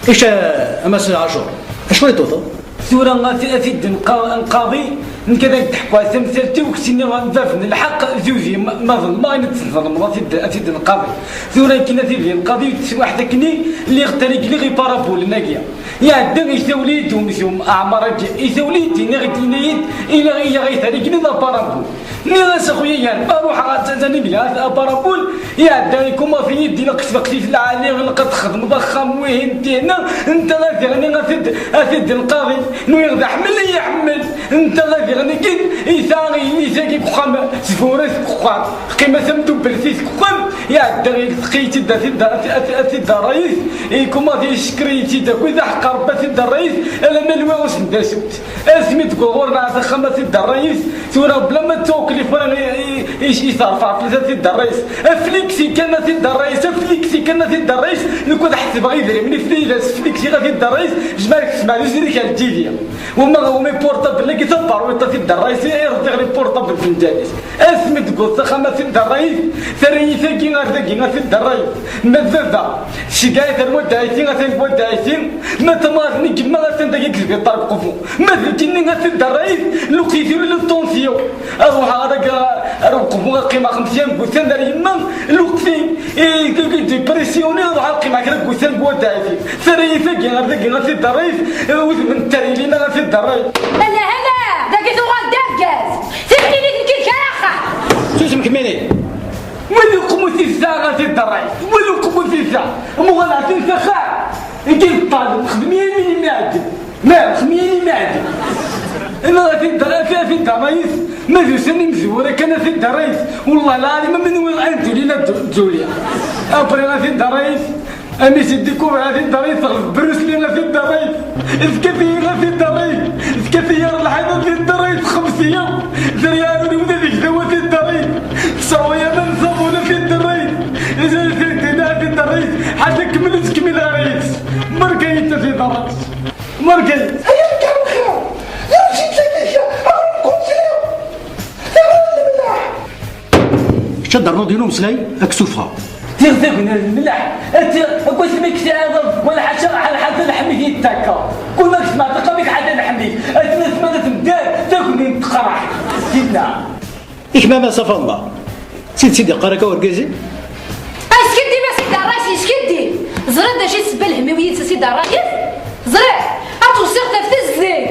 ايش اماس عاشور اشنو اللي توثض ثورة غادي نقاضي نكذا تحكوا ثمثلتي وكسيني غنفافن الحق زوزي ما ظلم ما نتظلم غادي نقاضي ثورة كنا تيدي نقاضي واحد كني اللي اختاري لي غي بارابول ناكيا يا دم يثولي ومثوم اعمار يثولي ديني غي دينيت الى غي غي ثاني كني ذا بارابول ني غاس خويا يا بروح غاتاني بلا بارابول يا دايكم في يدي لقت وقتي في العالي لقد خدم ضخم وين هنا انت غادي غني غادي غادي القاضي نو يغدا حمل يحمل انت غادي غني كي يثاغي يثاغي كخام سفورة كخام قيمة ثم دبل في كخام يا داغي ثقيتي دا في الدرايس يكون غادي يشكريتي دا كوي حق ربا في الدرايس الا ما نوا واش نداسوت اسمي تقول غور مع خمسة الدرايس ثورة بلا ما توكلي فرا يصرفع في سيد الرئيس فليكسي كان سيد الرئيس فليكسي كان سيد الرئيس لو كنت حسب غير يدري من فليكسي غادي الرئيس جمالك تسمع لي كان تيديا وما ومي بورطابل كي تبر ويطا سيد الرئيس يرضي غير بورطابل في الجالس اسمي تقول خما سيد الرئيس ثري ثاكي غير ثاكي غير سيد الرئيس ما زاد شكاية المدعيتين غير المدعيتين ما تمارني كما غير ثاكي كتبي طرق قفو ما ذكيني غير سيد الرئيس لو كيديروا لي الطونسيو اروح هذاك اروح قفو قيمة 50 قوتان دار يما لو كفي ديبرسيوني روح قيمة كذا قوتان بودعيتين ثري ثاكي غير ثاكي غير سيد الرئيس من التريلين غير سيد الرئيس هلا هلا داك ثوغال داكاز تبني لك الكراخه شو اسمك ميني ولو قمو تيسا غادي الرئيس ولو قمو تيسا مو غنعطي سخا نكي الطالب خدميني ما عندي ما خدميني ما عندي انا غادي الدرا فيها في الرئيس ما دوسني مزوره كان في الرئيس والله العظيم من وين انت لا تزولي ابري غادي الرئيس امي سيدي كوب غادي الرئيس بروسلي غادي الرئيس الكثير غادي الرئيس الكثير الحياة في الرئيس 5 دريان ولا ديك ذوات الرئيس سويا من صابونه في الرئيس اذا في الرئيس حتى كملت كمل الرئيس مركيت في الرئيس مركيت هيا الكرخه يا جيت لك يا كونسيليو شد درنو مسلاي اكسوفها تغذبنا الملح انت قلت لك تعرف ولا حاجة على حتى لحمي يتاكا كل ما تسمع تقامك حتى لحمي انت سمعت تمدار تاكل تقرح سيدنا إكمام صفا الله سيد سيدي قراك ورقازي اسكدي ما سيد الرئيس اسكدي زرد اش يسب الهموية سيد الرئيس زرع اتوصيغ تفتزي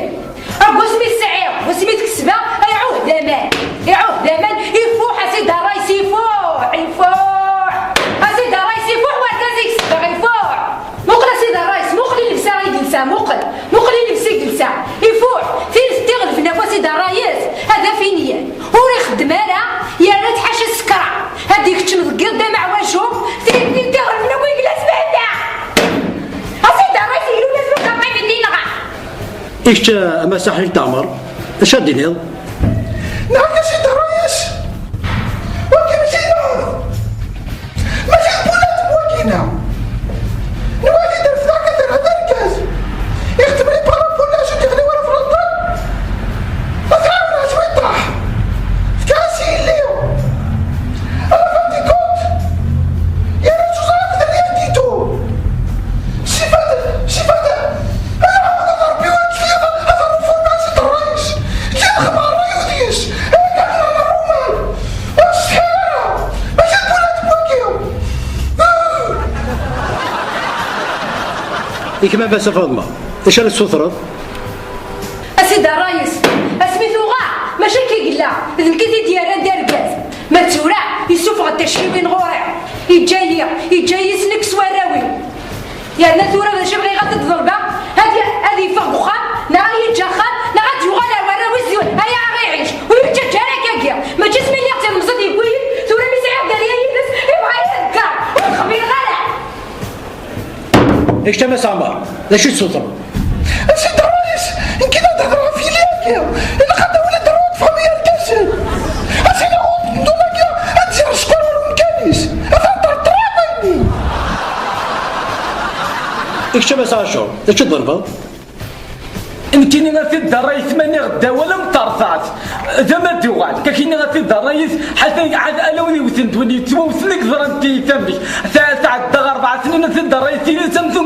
واسمي السعير واسمي تكسبه يعوه دامان يعوه دامان يفوح سيد الرئيس يفوح يفوح سيد الرئيس يفوح واركاز يكسبه يفوح مقل سيد الرئيس مقل لبسه يجلسه مقل مقل لبسه يجلسه يفوح فين تغلف نفس سيد الرئيس هذا فينيا هو يخدم انا يا ريت حاش السكرة هذيك تمض مع وجهه فين تغلف نفس ويجلس بعدا سيد الرئيس يقولوا لازم تقطعي مني نغا إيش أما ساحل تعمر اش دينيض نعم يا سيد الرئيس ولكن ماشي ماشي بولات بواكينا نوادي درفدا كثر هذا الكاز يخدم لي بارابولاش وتغني ورا في لندن ما تعاونهاش ويطرح في كاسي الليو انا فهمتي كنت يا ريت وزارة اللي ديتو شي فات انا عاود ربي وانت هذا الرفورما سيد الرئيس تنخدم على الراي وديش هكا على الرومان والسحارة ماشي البولات بواكيو إكمام بس فاطمة اش راه تسوثرض اسيد الرئيس اسمي ثوغا ماشي كي قلا اذن كي ديال دار كاز ما تورع يسوف التشريبين غورع يجاي يجاي يسلك سواراوي يعني ثورة باش بغي غادي تضربها هادي هادي فوق خام نا يجا خام نا غادي يغالا وراوي زيون هيا غيعيش ويجا جارك كاكيا ما جسمي اللي يقتل مزد يقول ثورة مي سعيد دار يلبس يبغى يذكر وخبير غلا ايش تما سامر اش تسوثرض سيد الرئيس كي تهضر في لياكي الا قد ولا درود فامي الكاسل اسيدي غوت ندوما كي اتزير السكر ولا مكانيس هذا طرطرابيني ايش تما ساشور اش تضرب يمكن غادي الدرايس ماني غدا ولا مطرطات زعما توغال كاين غادي الدرايس حتى عاد انا وني وسندوني توسلك زرنتي تمك تعدى 4 سنين في الدرايس تمثم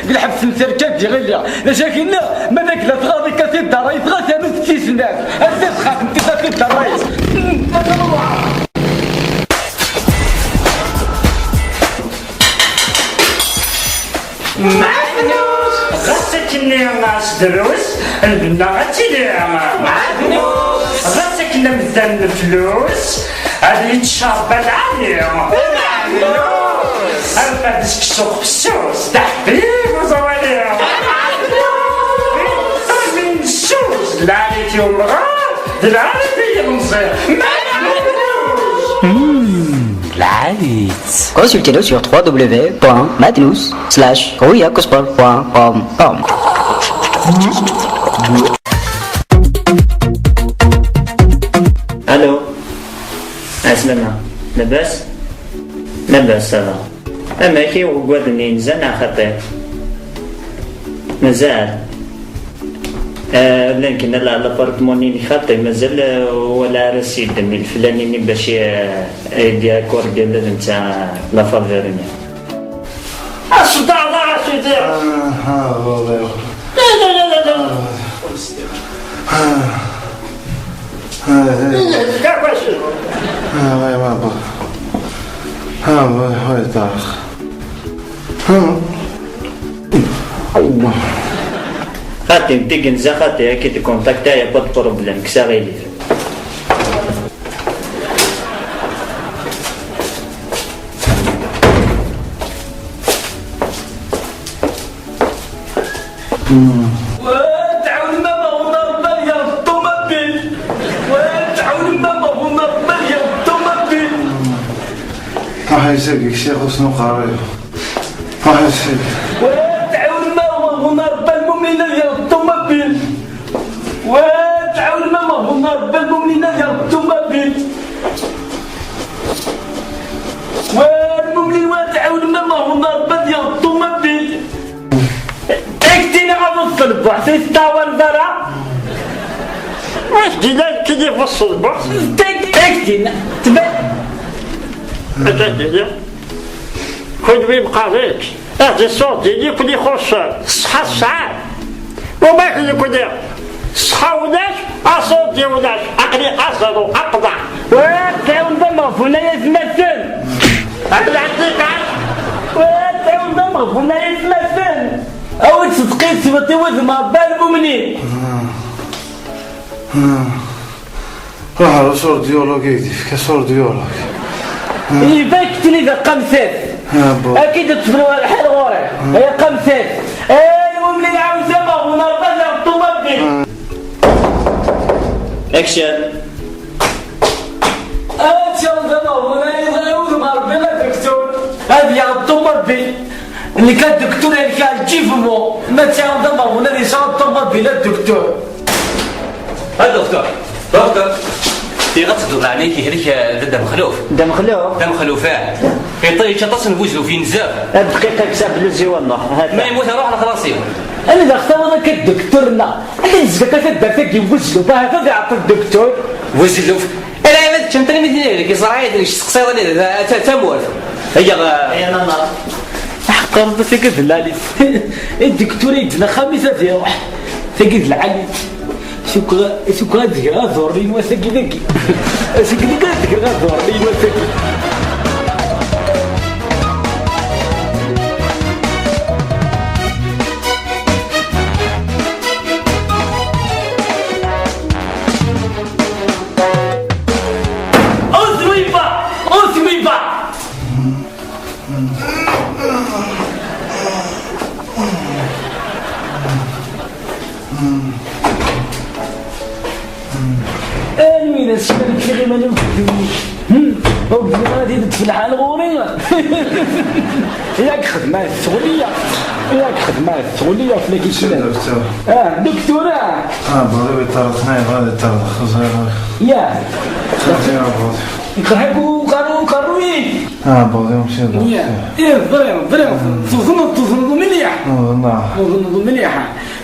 الحبس نسركات دي غير لكن ما داك لا تغاضي كاسي الدرايس غا ست سنات انت تخاف انت في الدرايس غسكني ناس دروس البنا غتيلي معدنوس غسكنا مزال الفلوس هذه يتشرب العالي معدنوس أرفع ديك السوق بالسوس تحبيب وزوالي معدنوس من السوس العالي تيوم غار العالي تيوم العالي. Consultez-nous sur www.madnous/royacosport.com. لاباس لاباس ça va اما كي وقواد نزال خطير مازال لكن l'appartement خاطي مازال ولا رسيد من الفلاني باش يدي accord ديال نتاع la faveur الصداع لا سيدي. لا لا لا لا لا. خاطي تيجنزا خاطي كي تكونتاكتا y a pas problème كسا غيلي. وتعاون ماما ونربى يا الطوموبيل، وتعاون ماما ونربى يا الطوموبيل. راح يسقك شيخ وسنو قاري راح يسقك. وتعاون ماما ونربى المؤمنين يا الطوموبيل، وتعاون ماما ونربى المؤمنين يا الطوموبيل، والمؤمنين وتعاون ماما ونربى يا الطوموبيل. اكتينا غنوصل البحث يستوى الدرا واش جينا كي يفصل البحث اكتينا تبان كل يبقى ليك هذا الصوت ديالي كل يخص الصحة الساعة وما يكون الصحة ولاش أصوت ديال ولاش عقلي أصل أقضع وتعاون مغفونا يتمثل عندك وتعاون مغفونا يتمثل أو تصدقي سبتي وذ ما بال مؤمنين. راح رسول ديولوج يديك كسور ديولوج. يباك تني ذا قمسات. أكيد تفروا الحال غوري هي قمسات. المؤمنين عاود زعما ونرقى الطوموبيل. اكشن. اتشاو زعما ونرقى ما ربنا دكتور. هذه الطوموبيل اللي كان دكتور اللي كان كيفمو ما تعاود ما هنا اللي صار الطوموبيل الدكتور. دكتور دكتور في غتدور عليك هذيك دم خلوف دم خلوف دم خلوف يطيش طاس نفوزلو في نزاف الدقيقة كسب لوزي والله ما يموت روح لخلاصي. انا اذا اختار انا كدكتورنا انا نزكا كتدار تاكي وزلو باه هذا يعطي الدكتور وزلو. انا عملت شمتني مثل كي صراحة سقسيت تموت هي هي نانا حق ربي تاكد العلي الدكتور يدنا خميسة يروح تاكد العلي شكرا شكرا ذكرى ضري وساكي ذكي شكرا ذكرى ضري وساكي. ياك خدمة الثغلية ياك خدمة الثغلية في لك دكتور. دكتور بغي يطرد غادي يطرد خزير يا خزير بغي يقرحوا قالوا قروي بغي يمشي دكتور. ايه فريم فريم تظن مليح تظن مليح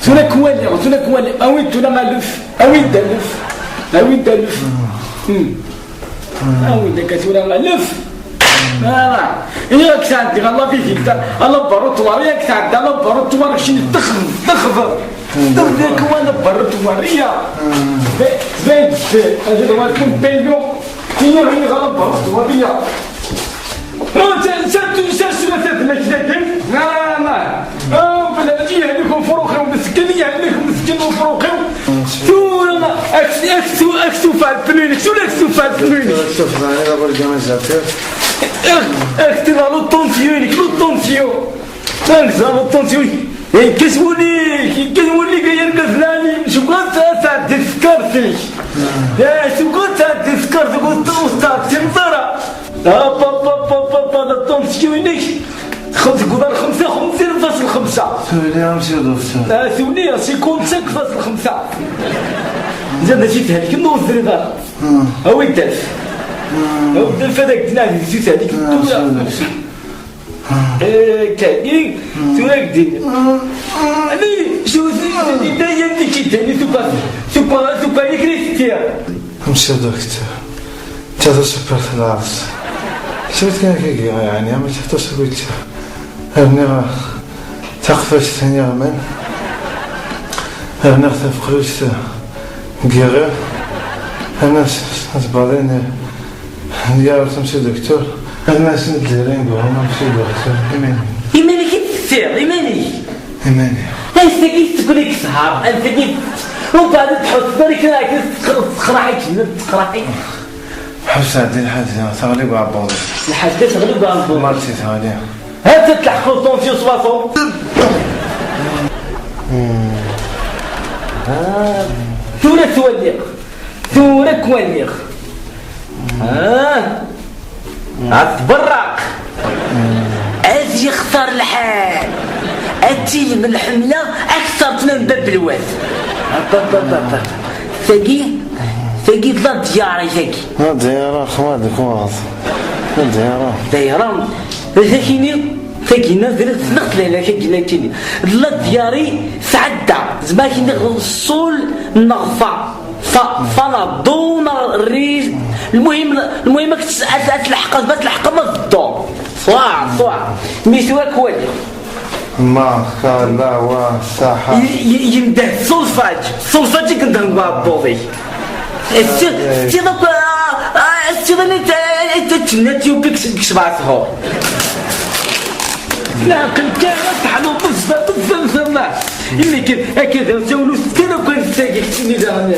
سونا كوالي سونا كوالي اوي تولا مالف اوي دلف اوي دلف اوي داك تولا مالف. ياك تعدي غالا فيزيتا على بروتوار ياك تعدي على بروتوار شي تخضر تخضر وانا بروتوار يا زيد هذا هو الكومبينيو تيغني غالا بروتوار يا لا لا بلا يهلكم فروخهم مسكين يهلكم مسكين وفروخهم ثورة اكسو اكسو فالبلوني شو اكسو فالبلوني شوف انا برجع مزاتر اختي لو طونسيون لو طونسيون لو طونسيون كسبوني كسبوني كاين كسلاني شو كنت تعدي سكرتي يا شو كنت تعدي سكرتي كنت تعدي نظرة با با با با با لو طونسيون خمسة قدر 55.5 ثولي أمشي دكتور ثولي 55.5 زاد شي تهلك نوز دريدار هو يدالف بدا الفداك دينا زيت هذيك الدولة كاين تورا دين انا شو دايما اللي كيداني سوبر سوبر سوبر كريستيا مسيو دكتور تاتا سوبر ثلاث شفت كان كي يعني ما تحتاج قلت هرني تقفش ثاني غمان هرني تفقلوش كيغير انا بعدين يا مسيو دكتور انا سنديرين بهم مسيو دكتور ايماني ايماني كي تسير ايماني ايماني انت كي تقول لك سهر انت كي ومن بعد تحط بالك راك تقرا تقرا حبس عندي الحاجة تغلب عبوضي الحاجة تغلب عبوضي مرتي تغلب هات تلحقوا طونسيون 60. ثورة توليق ثورة كواليق عتبرق أزي يختار الحال أتي من الحملة أكثر من باب الواد با ثقي ثقي لا ديارة ثقي لا ديارة خوادك واضح لا ديارة ديارة ثقيني ثقينا درت نقتل لا ثقينا كيني لا دياري تعدى زعما كيني الصول نغفى فلا دون الريج المهم المهم تلحق ما تلحق ما الضو صواع صواع ميسوا كوالي ما لا وصحة يمده السولفاج السولفاج كنت بوضي السي السي تنتي وبيك 7 شهور لا كنت تحلو بزاف بزاف اللي كان هكذا تولو ستة كان تاكي كتني دانا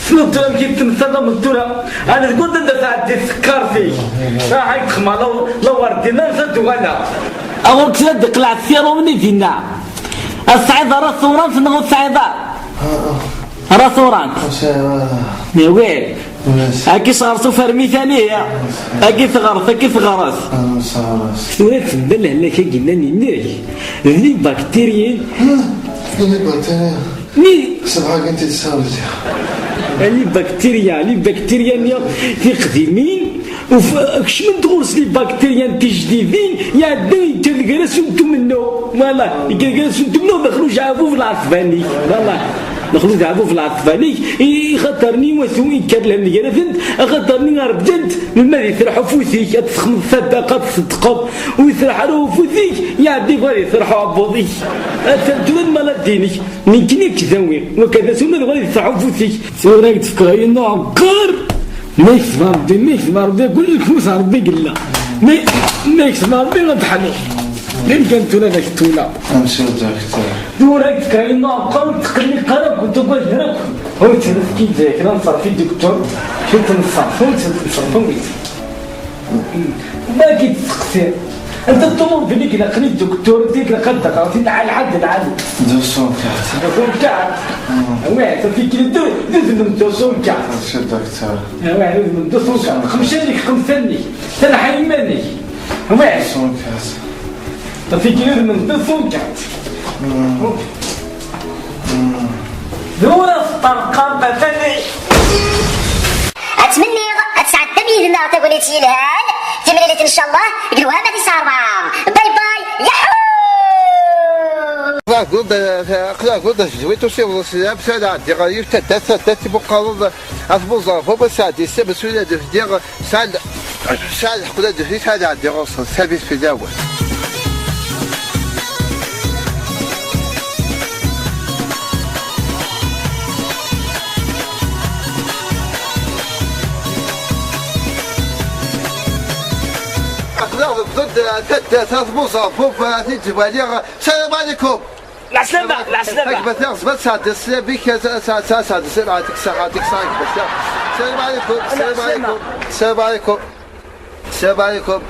شنو الدرهم كي تمثل من الدرهم انا تقول انت تعدي سكر فيك راح يتخمى لو لو وردينا نسد وانا اول كلا دقلع السيرو من فينا الصعيدة راس ورانس نغو الصعيدة راس ورانس وين هاكي صغرتو فرمي ثانية هاكي ثغرت هاكي ثغرت ثورة تبان هنا كي قلنا نيناك لي بكتيريا لي بكتيريا ني سبعة كنتي تساوي لي بكتيريا لي بكتيريا في قديمين وكش من تغرس لي بكتيريا انت جديدين يا دي تلقى انتم منه والله يلقى انتم منه دخلوا جابوا في العصباني والله دخلوا جابوا في العصباني خاطرني وسوي كان لهم فهمت خاطرني ربجنت مما يسرحوا فوسيك تخمض صدقه تصدقوا ويسرحوا فوسيك يا دي غادي يسرحوا عبوضي تدون ما دينك من كني كذاوي وكذا سنة غادي يسرحوا فوسيك سورك تفكر انه عقر ما يكتب ربي ما يكتب ربي قول لك موسى ربي قال ما يكتب ربي غتحلو يمكن تولا ذاك التولا امشي دكتور دورك تكاين نعقل تقلي قرب كنت تقول هناك هو تنسكي ذاك نصر في الدكتور شو تنصر شو تنصر ما كي تسقسي انت الطموح بليك لقني الدكتور ديك لقد قرأتي على الحد العالي دوسون كات دوسون كات واه في كي دو من دوسون كات شو دكتور واه من دوسون كات خمسة لك خمسة لك تنحي ماني واه دوسون كات في كي من دوسون كات دورة الطرقة مثلا اتمنى اتسعد تمييزنا تقولي تيلهان تمريلة ان شاء الله قلوها ما تسعة أربعة باي باي يحو قد زويتو سي وصل بسال عندي غادي تاتا تاتا تبقى اثبوزا فوق ساعتي سبع سويدة دير سال سال حقدا دفيت هذا عندي غصن ثابت في داول ضد تاتا ثبوزا فوق السلام عليكم العسلامة العسلامة بس ساعة بك ساعة ساعة ساعة يعطيك الصحة يعطيك الصحة السلام عليكم السلام عليكم السلام عليكم السلام عليكم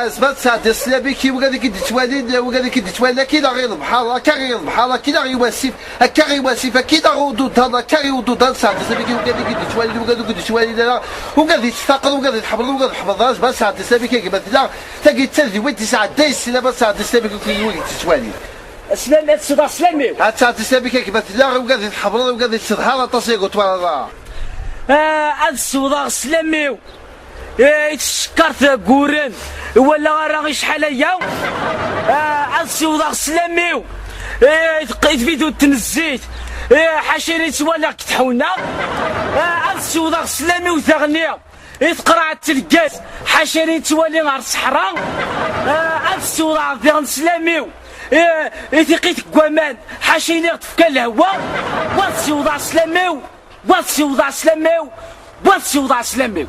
سبات ساعة السلامي كي وقال كي تتوالي وقال كي تتوالى كي لا غير البحر كا غير البحر كي لا غير واسف كا غير واسف كي لا غدود هذا كا غير ودود ساعة السلامي كي وقال كي تتوالي وقال كي تتوالي لا وقال تستقر وقال تحبط وقال تحبط سبات ساعة السلامي كي مثلا تاكي تسالي وين تسعة دايس سلامة ساعة السلامي كي تتوالي سلامي هاد سلامي هاد ساعة السلامي كي مثلا وقال تحبط وقال تظهر تصيق وتوالى هاد الصوضا سلاميو يتشكرت كورن ولا راه شحال هي هاد الصوضا سلاميو يتفيدو تنزيت حاشيني توالا كتحونا هاد الصوضا سلاميو ثغنيا يتقرع التلقاس حاشيني توالي غار الصحراء هاد الصوضا ذي سلاميو يتقيت كوامان حاشيني تفكى الهواء واتسي سلاميو واتسي وضع سلاميو واتسي وضع سلاميو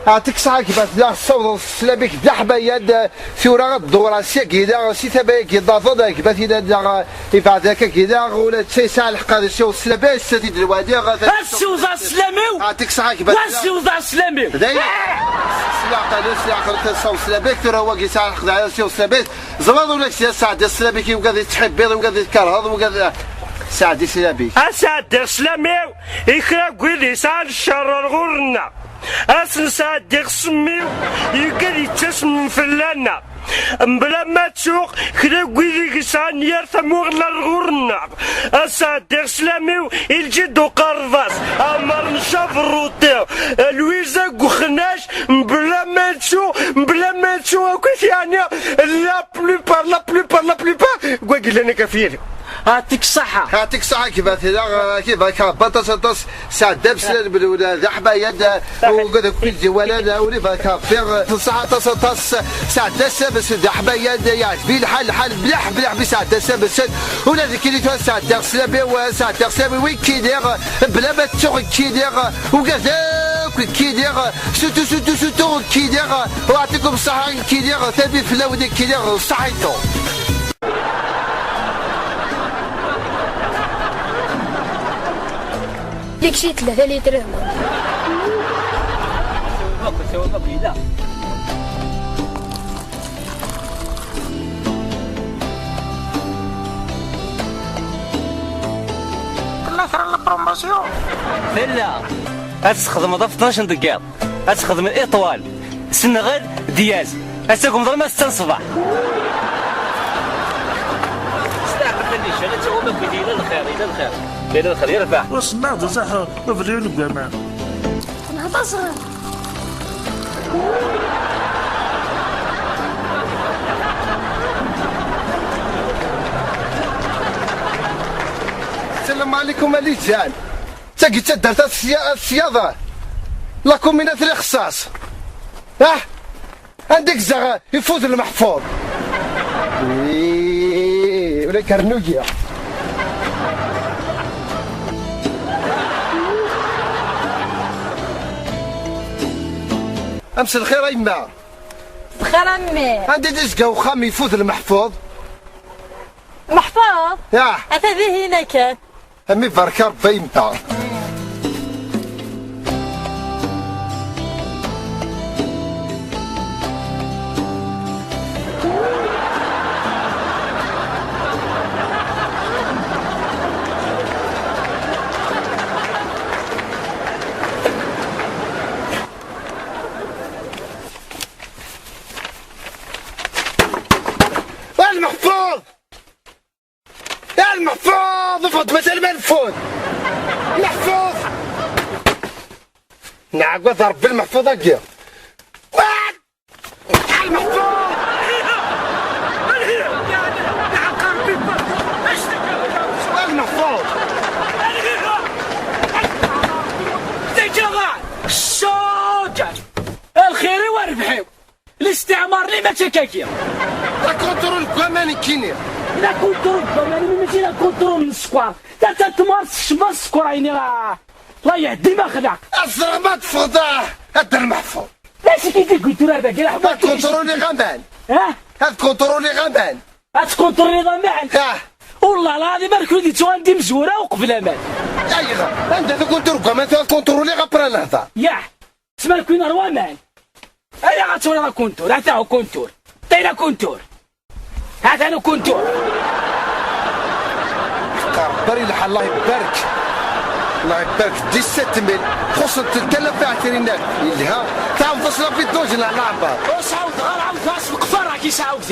يعطيك الصحة كيف لا الصوت سلابيك دحبة يد ثورة الدورة سي كيدا سي تبا كيدا ضد كيف إذا يفعل ذاك كيدا ولا تسي الحق هذا الشيء سلابيس سيدي الوادي واتسي وضع سلاميو يعطيك الصحة كيف واتسي وضع سلاميو سلابيك ترى هو كيساعد الحق على سي سلابيس زمان ولا سي سعد سلابيك وكذا تحب وكذا تكرهض وكذا سعدي سلابيك اسعد سلاميو يكرا قولي سعد الشر غورنا اسن سعد سميو يقال يتسم فلانا بلا ما تسوق كلا قولي كسان يرثمو غورنا اسعد سلاميو الجد وقرضاس امر نشاف الروتيو لويزا قخناش بلا ما تسوق بلا ما تسوق كيف يعني لا بلوبار لا بلوبار لا بلوبار قال لنا كفير يعطيك الصحة يعطيك الصحة كيف كيف بطاس طاس سعد بسل ولا ذحبة يد وكذا كل ولا ولي كافير الصحة طاس طاس سعد بس ذحبة يد يعجبني الحال الحال بلح بلح بسعد بس ولا ذيك اللي سعد سلابي وسعد سلابي وين كيدير بلا ما تشوغ كيدير وكذا كيدير سوتو سوتو سوتو كيدير ويعطيكم الصحة كيدير ثابت في الأودي كيدير صحيتو. ديك شي 3 لتر ثلاثة ال promotion لا تخدم في 12 دقيقة تخدم الاطوال سنغال دياز اساكم ظلمة 6 الصباح الخير الى الخير الى الخير يرفع وسمعت صح مفريون بجماعة السلام عليكم علي جان تاكي تدرت السياضة لا كومينات اللي خصاص اه عندك زغا يفوز المحفوظ إيه ولا كرنوجيا امس الخير يما بخير امي عندي ديسكا وخام يفوت المحفوظ محفوظ يا هذه هنا كان امي بركة ربي يمتا المحفوظ يا المحفوظ افرض مثل ما نفوت محفوظ نعقد ربي المحفوظ اكيا المحفوظ المحفوظ الشوكة الخير وربحي الاستعمار اللي ما تكاكيا لا contrôle كمان كيني لا contrôle كمان ماشي لا contrôle من السكوار تا تمارس شما السكوار عيني راه الله يهدي ما خلق الزرع ما تفضح هاد المحفوظ لا شي كي قلت له هذاك هاد contrôle غمان ها هاد contrôle غمان هاد contrôle غمان والله العظيم ركودي تو عندي مزوره وقبل امان ايغا عندك contrôle كمان contrôle غبرا نهضر يا تسمى كوين روامان انا غتولي راه compteur هذا هو compteur تاينا compteur هذا انا compteur بري الحال الله يبارك الله يبارك 17000 خص 3020 الها تعاود فصلها في الدوج العبار واش عاود غير عاود راس القفر راه كيسعاود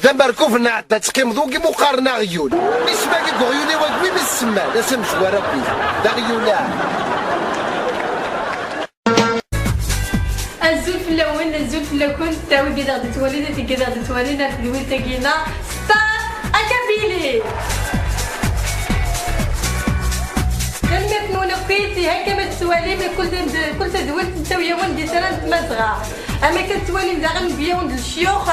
ذا مركوف نعدا تقيم ذوقي مقارنة غيول مش باقي غيولي وقوي من السما لا سمش ربي دا غيولا الزول في اللون الزول في اللون تاوي كذا غادي تولي كذا غادي تولينا في دويل تاكينا ستار اكابيلي. لما تنونا كيتي هكا ما تسوالي من كل تدويل انت ويا ولدي ترى مزغا اما كتوالي داغن بيا ولد الشيوخ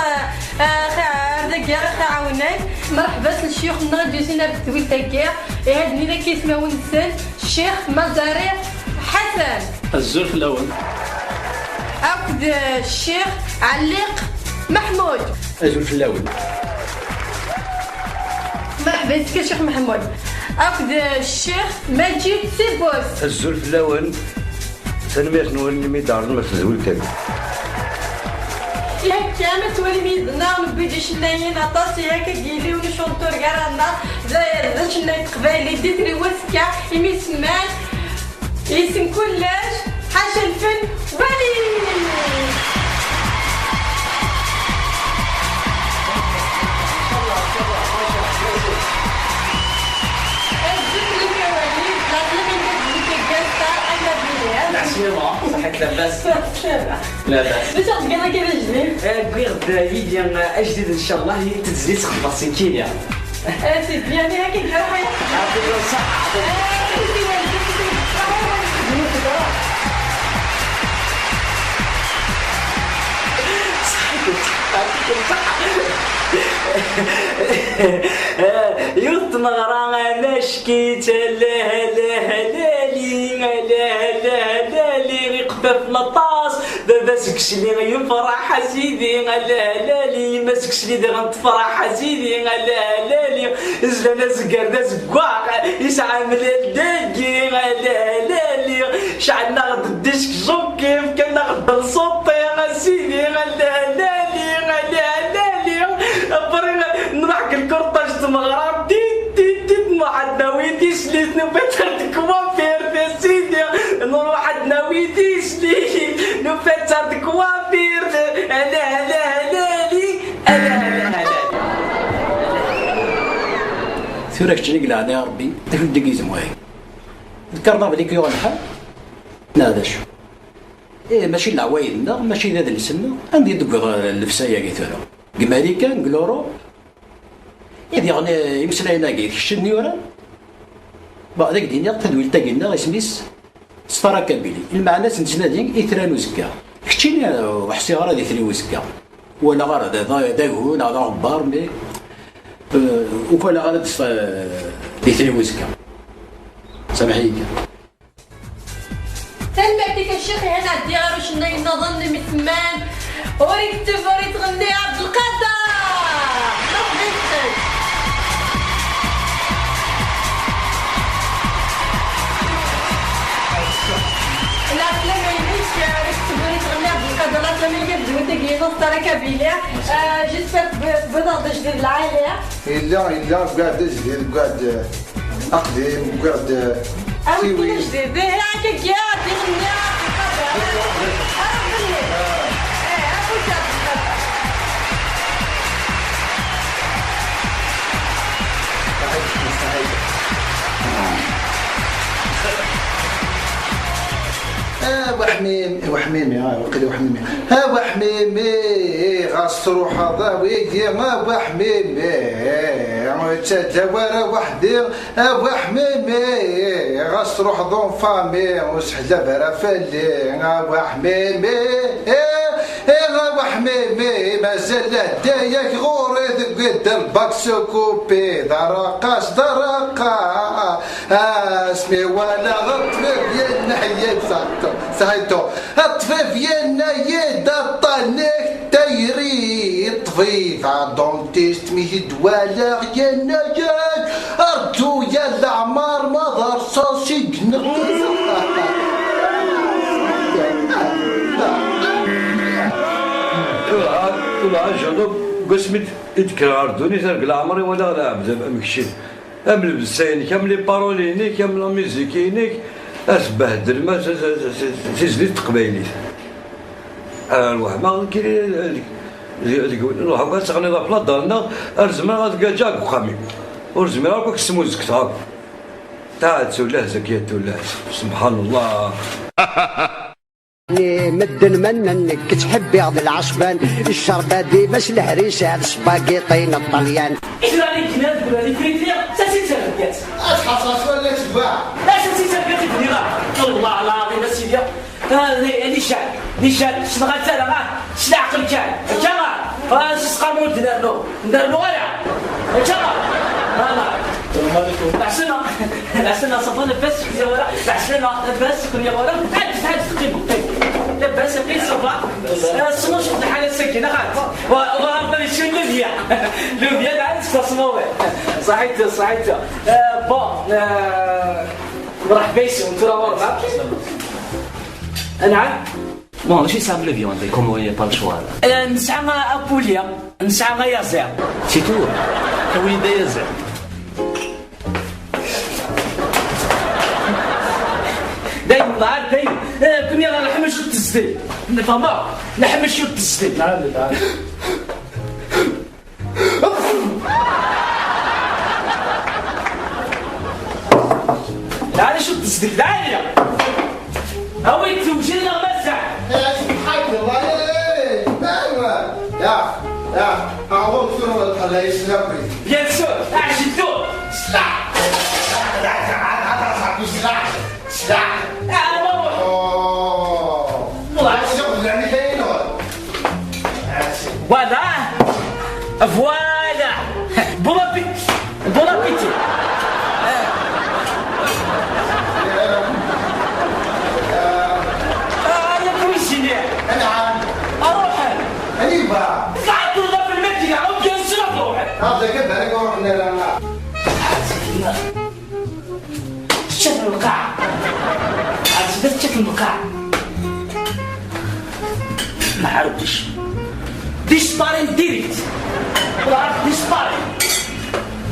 ذاك عاوناك. مرحبا للشيوخ نغادي جينا بالتويل تاكيا هاد نينا كيسمى ونسن الشيخ مزاري حسن الزول في الاول. عقد الشيخ عليق محمود الزول في الاول. مرحبا بك الشيخ محمود. عقد الشيخ مجيد سيبوس الزول في الاول. سنمير نولي ميدار ما تزول تاعي ياك كامل تولي ميدنا ونبيدي شنايين عطاسي هكا كيلي ونشونطور كاع ذا شناي قبايلي ديتري وسكا يمي سمان يسم كلش حاشا الفن ولي. العسلامة صحيت لاباس لاباس. باش تقرا كيف جديد؟ كي غدا يجي اجديد ان شاء الله تزيد تخلص كينيا. سيدي يعني هكا كروح يعطيك الصحة. يوت نغرا انا شكيت لا لا لا لي لا لا لا لي قفاف لطاس بابا سكشلي يفرح سيدي لا لا لي ما سكشلي دي غنتفرح سيدي لا لا لي زلانا زكار دا زكواق يسعى من الدقي لا لا لي شعلنا غد الديسك جوكيف كنا غد الصوتي سيدي لا لا لي لا لا لي بري نروح الكورتاج تمغرب تي تي تي نروح ناويتي سليت نفتر كوافير يا سيدي نروح ناويتي سليت نفتر كوافير لا لا لا لي لا لا لا. ثورك تجيك لعنا يا ربي تفل دقيز موي ذكرنا بلي كيغ الحال لا شو إيه ماشي العوايدنا ماشي ذا السنة عندي دق الفسايا كي ثورة كماليكان كلورو إذا غني يمسلاينا كي كشني ورا بعد ذاك دينيا تدويل تاكينا اسميس ستارا كابيلي المعنى سنتنادي إثران وزكا كتشيني وحسي غير هذه ثري وزكا ولا غير هذا داكون هذا غبار مي وكلا غير ثري وزكا سامحيني. تنبعتك الشيخ هنا عندي غير شناي نظن مثمان وريك تفري تغني عبد القادر. مرحبا. لا لا ما يميش ريك تفري تغني عبد القادر لا لا ما يميش دوتك ينص ترى كابيلة جيسبر بضغط جديد العالية. إلا قاعد جديد قاعد أقدم قاعد أو جديد هكاك يا تغني عبد القادر. وحميمي وحميمي ها وقيل وحميمي ها وحميمي غاس تروح ضاوي ما وحميمي تدوار وحدي ها وحميمي غاس تروح ضون فامي وسحله برافلي ها وحميمي ها وحميمي مازال دايك غوري قد الباك سكوبي درقاش درقا اسمي ولا غطفيف يا نحيا صحيتو الطفيف يا نايد الطنيك تيري الطفيف عدونتيست ميد ولا يا نايد ارجو يا العمار ما ضرصاصي والله قسمت يتكرر دوني ترك العمري ولا لا عبد مكشي ام البسينك ام لي بارولينيك ام لا ميوزيكينيك اسبهدل ما تزيد تقبايليت الواحد ما كي نروح تغني لا بلا دارنا ارزما غتكاجاك وخامي ورزما راك سموزك تاعك تاع تولاه زكية تولاه سبحان الله. مدن منك تحبي غد العصبان الشربة دي باش الهريسة السباقيطين الطليان. إيش راني كنا تقول هذه فريتيا ساسي تربيات. أشحال ولا تباع. لا ساسي تربيات بني والله العظيم سيدي هذه شعب دي شعب شنو غتالا شنو عقل كان كما سقامو ندارلو ندارلو غير كما فوالا. العسلامة العسلامة صفا لاباس يا ورا العسلامة لاباس يا ورا عاد عاد تقيم لاباس بقيت صفا سمو شفت الحالة الساكنة غاد وغادي شو لوبيا لوبيا عاد تصموي صحيت صحيت bon مرحبا بكم انتم راه نعم. Bon, ماشي صعب la viande, comme y a pas le choix. نسعى ابوليا نسعى يازير c'est tout وين دا يازير دايما نهار دايما كنا نحمل شو تزدي فهمت نحمل شو تزدي. نعم نعم. تعالي شو تزدي تعالي هاوي توجد لنا مسح. يا سبحان الله. ايوا يا يا اعوذ بالله من الشيطان. bien sûr عشتو سلاح سلاح سلاح. Voilà, voilà. Bon appétit, bon appétit. أنا cuisinier. نعم. أروح. أيوة. قعدت في المدينة أو bien sûr أروح. هذا كده أنا أروح لا. شكل القاع. عرفت شكل القاع. ما عرفتش. Disparem direct. Claro, disparem.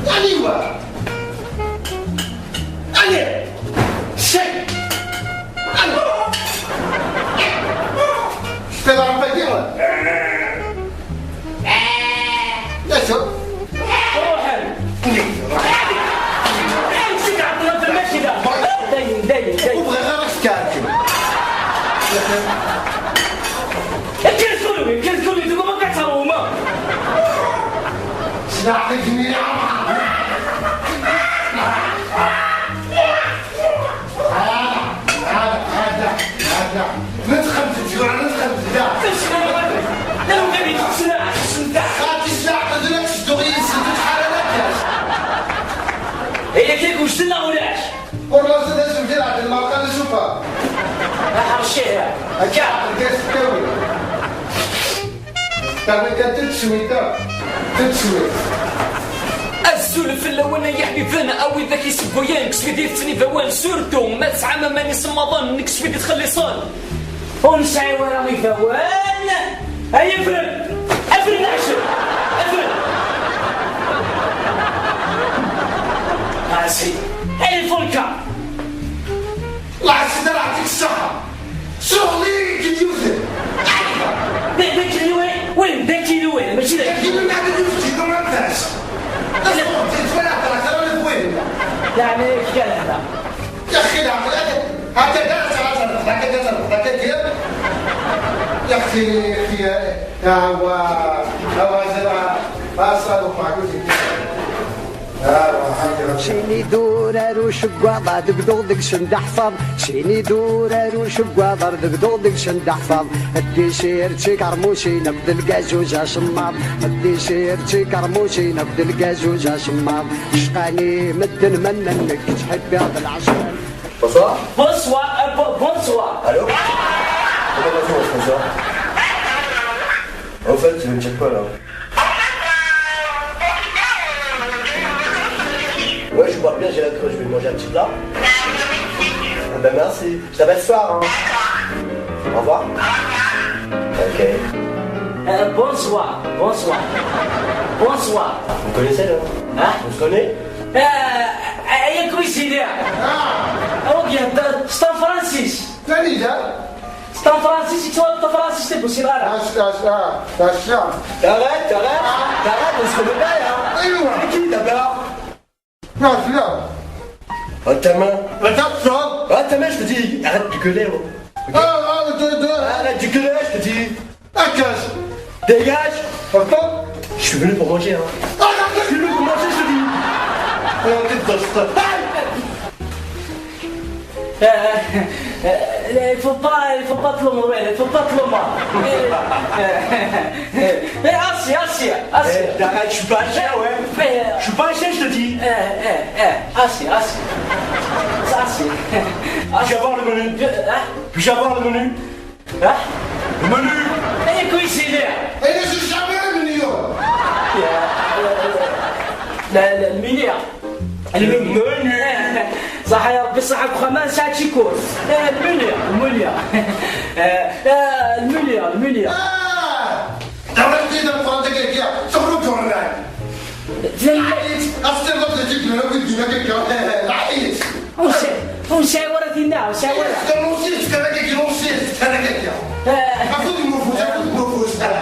ايوه. علي. شيء. تلعب بديرة. لا شو. روح. امسك عبد في الماشينة. داين داين داين. وبغى غير كاركي. سلاحك هذا ندخل في الجوع ندخل في الدار. لا لا سلاح سلاح سلاح هذوك الدغري سدت حالك. هي كيك وجدنا ولاش؟ والله زاد زوجي عند المرقه نشوفها. حرشيها هكا. الكاس الكاوي. كان تتشوي تتشوي. السلف الاول يا حبيبنا او اذا كيسبويا نكسفي ديال تسني فوان سورتو ما تسعى ما ماني سمضان نكسفي ديال تخلي صال ونسعي ورا فوان. هيا افرد افرد عشر افرد عسي هاي الفلكة. الله يسيدي يعطيك الصحة شغلي كيوث. ذاك اللي وين وين ذاك اللي وين ماشي ذاك اللي ما عندوش ما نفعش. يعني كان هذا يا اخي العقل هكا هكا هكا يا اخي يا هو هو شيني دورار وشقواضة دقدوغ دق شند حفظ شيني دورار وشقواضة دقدوغ دق شند حفظ الدي شير تشي كرموشي نقد القازوجة شماض الدي شير تشي كرموشي نقد القازوجة شماض شقاني مدن منك تحبي هذا العشان. Bonsoir. Bonsoir, bonsoir. Allô? Comment vas-tu, mon sponsor? En fait, tu veux me dire quoi là? Ouais, je bois bien, j'ai la creux, je vais manger un petit plat. Ah ben merci, je t'appelle ce soir. Hein. Au revoir. Ok. Bonsoir, bonsoir. Bonsoir. Vous connaissez là? Hein? On se connaît? يا cuisinier. Ok, سان فرانسيس. ثاني جا. سان فرانسيس سان فرانسيس تبوسي غالا. T'arrêtes, t'arrêtes, t'arrêtes, on se connaît pas là. C'est qui d'abord? Non, celui-là. Oh ta main. Ta Ah ta main, je te dis, arrête de gueuler. Ah, Arrête du collège, je te dis. Dégage. Dégage. Je suis venu pour manger, hein. Je suis venu pour manger, je te dis. Il faut pas te l'ommer, il faut pas te l'ommer. Assis, assis, assis. Arrête, je suis pas un chien, ouais. Je suis pas un chien, je te dis. Assis, assis. Assis. Puis-je avoir le menu? Puis-je avoir le menu? Hein? Le menu. Eh, cuisinier. Eh, je suis jamais le menu. Le menu. Le menu. صح يا ربي صح بخمان ساعة شيكور المنيا المنيا المنيا المنيا. تعرف كده القرآن ده كده تخرج وراي. العيد أصل ما تجيب لنا كل دينا كده العيد. ومشاورتنا ومشاورة.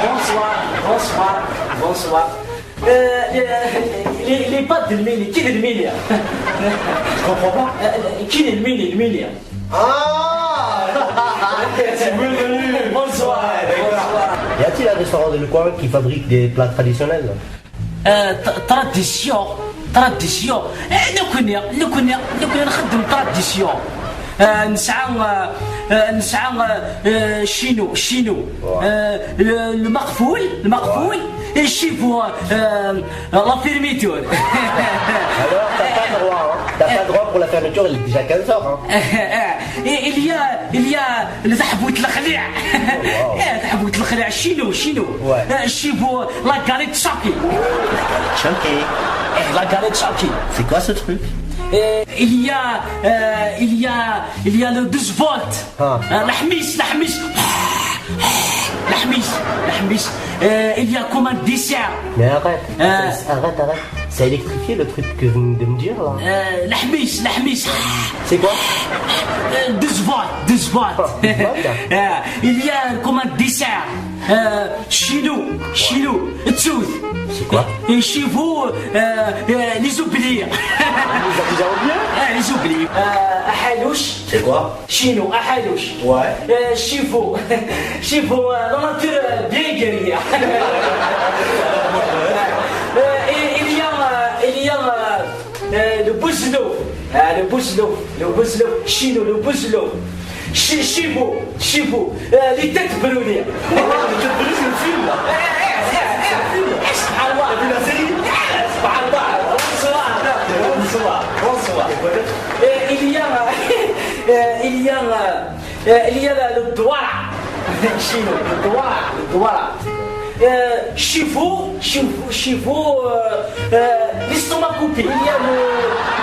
Bonsoir, bonsoir, bonsoir. Les pâtes de mini, qui est le mini? Je comprends pas. Qui est le mini, le mini? Ah, c'est bienvenu. Bonsoir. Y a-t-il un restaurant dans le coin qui fabrique des plats traditionnels? Tradition, tradition. لو كنا نخدم tradition. نسعى نسعى شينو شينو المقفول المقفول الشيفو la fermeture. Alors, t'as pas droit, hein. T'as pas droit pour la fermeture, il est déjà 15h. Hein. Il y a تحبوت الخليع تحبوت الخليع شينو شينو الشيفو la galette chunky. Chunky. La galette chunky. C'est quoi ce truc? Il y a le 12 volts. الحميس الحميس الحميس الحميس. Il y a comme un dessert. Mais arrête, arrête, arrête. C'est électrifié le truc que vous venez de me dire là. الحميس الحميس. C'est quoi? 12 volts, 12 volts. Il y a comme un dessert. شينو شينو تسوث. C'est quoi? Chivou, les oubliés. Les a déjà oubliés? Les oubliés. أحالوش. C'est quoi? شينو أحالوش. Ouais. شيفو شيفو la nature bien guerrière. Il y a le بوزلو le بوزلو le بوزلو شينو le بوزلو شيفو شيفو les têtes brûlées. Les têtes brûlées, c'est le film là. سبحان الله. La série. سبحان الله. Bonsoir. Bonsoir. Bonsoir. Il y a الدوارة شينو الدوارة الدوارة شيفو شيفو شيفو l'estomac coupé. Il y a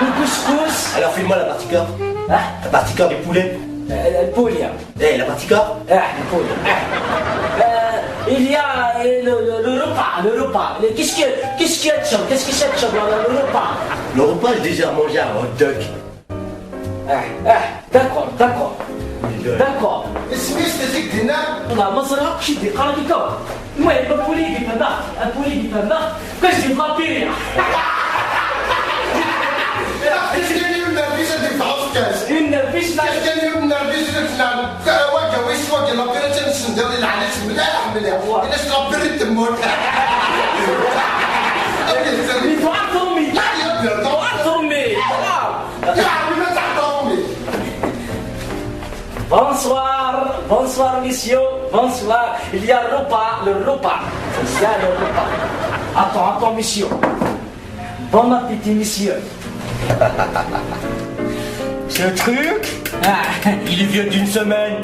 le couscous. Alors file-moi la partie cœur. Hein? La partie cœur du poulet. Le poulet. Eh, la partie cœur. Ah, le poulet. Il y a le repas, le repas. Qu'est-ce qu'il y a de chaud? Qu'est-ce qu'il y a de chaud dans le repas? Le repas, j'ai déjà mangé un hot dog. Ah, ah, d'accord, d'accord. D'accord. سميت تزيك دينا. والله ما صرا شي دي قرا ديك. المهم بوليدي فما بوليدي فما كاش دي لابيريا. Bonsoir, bonsoir messieurs, bonsoir. Il y a le repas, le repas. Il y a le repas. Attends, attends messieurs. Bon appétit messieurs. Ce truc, il est vieux d'une semaine.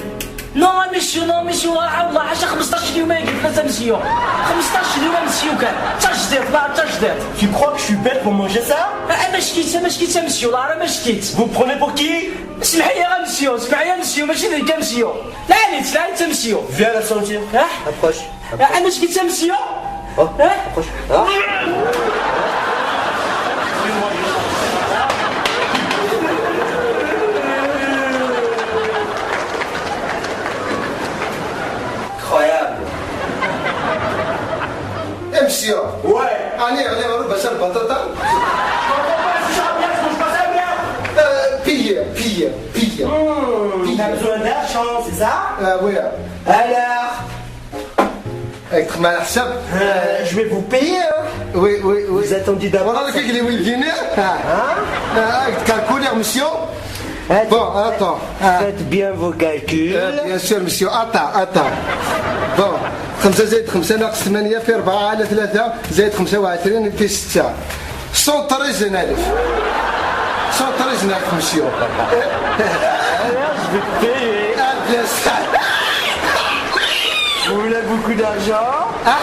Non monsieur, non monsieur, والله عشان 15 يوم قلت لك مسيو 15 يوم مسيو كان تجديد لا تجديد. Tu crois que je suis bête pour manger ça? ما شكيت ما شكيت مسيو لا راه ما شكيت. Vous me prenez pour qui? اسمح لي غا مسيو اسمح لي مسيو ماشي ذيك مسيو لا نيت لا نيت monsieur. Viens la sentir. Approche. انا شكيت monsieur. Approche. Incroyable. Monsieur. Ouais. Allez, allez, on va passer le patata. Pille, pille, pille. D'accord. besoin d'argent, c'est ça? Oui. Alors, تخدم على حساب. Je vais vous payer, hein. Oui. Vous attendez d'abord. Voilà le اللي وين ها calculer, monsieur. Bon, attends. Faites bien vos calculs. Bien sûr, monsieur. Attends, attends. Bon, 5 زائد 5 ناقص 8 في 4 على 3 زائد 25 في 6 113 ألف 113 ألف monsieur. Alors, je vais te payer. Ah, bien sûr. Vous voulez beaucoup d'argent? Ah.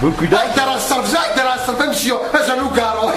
Beaucoup d'argent. انت راه الصرف زايد راه الصرف monsieur اجا كارو.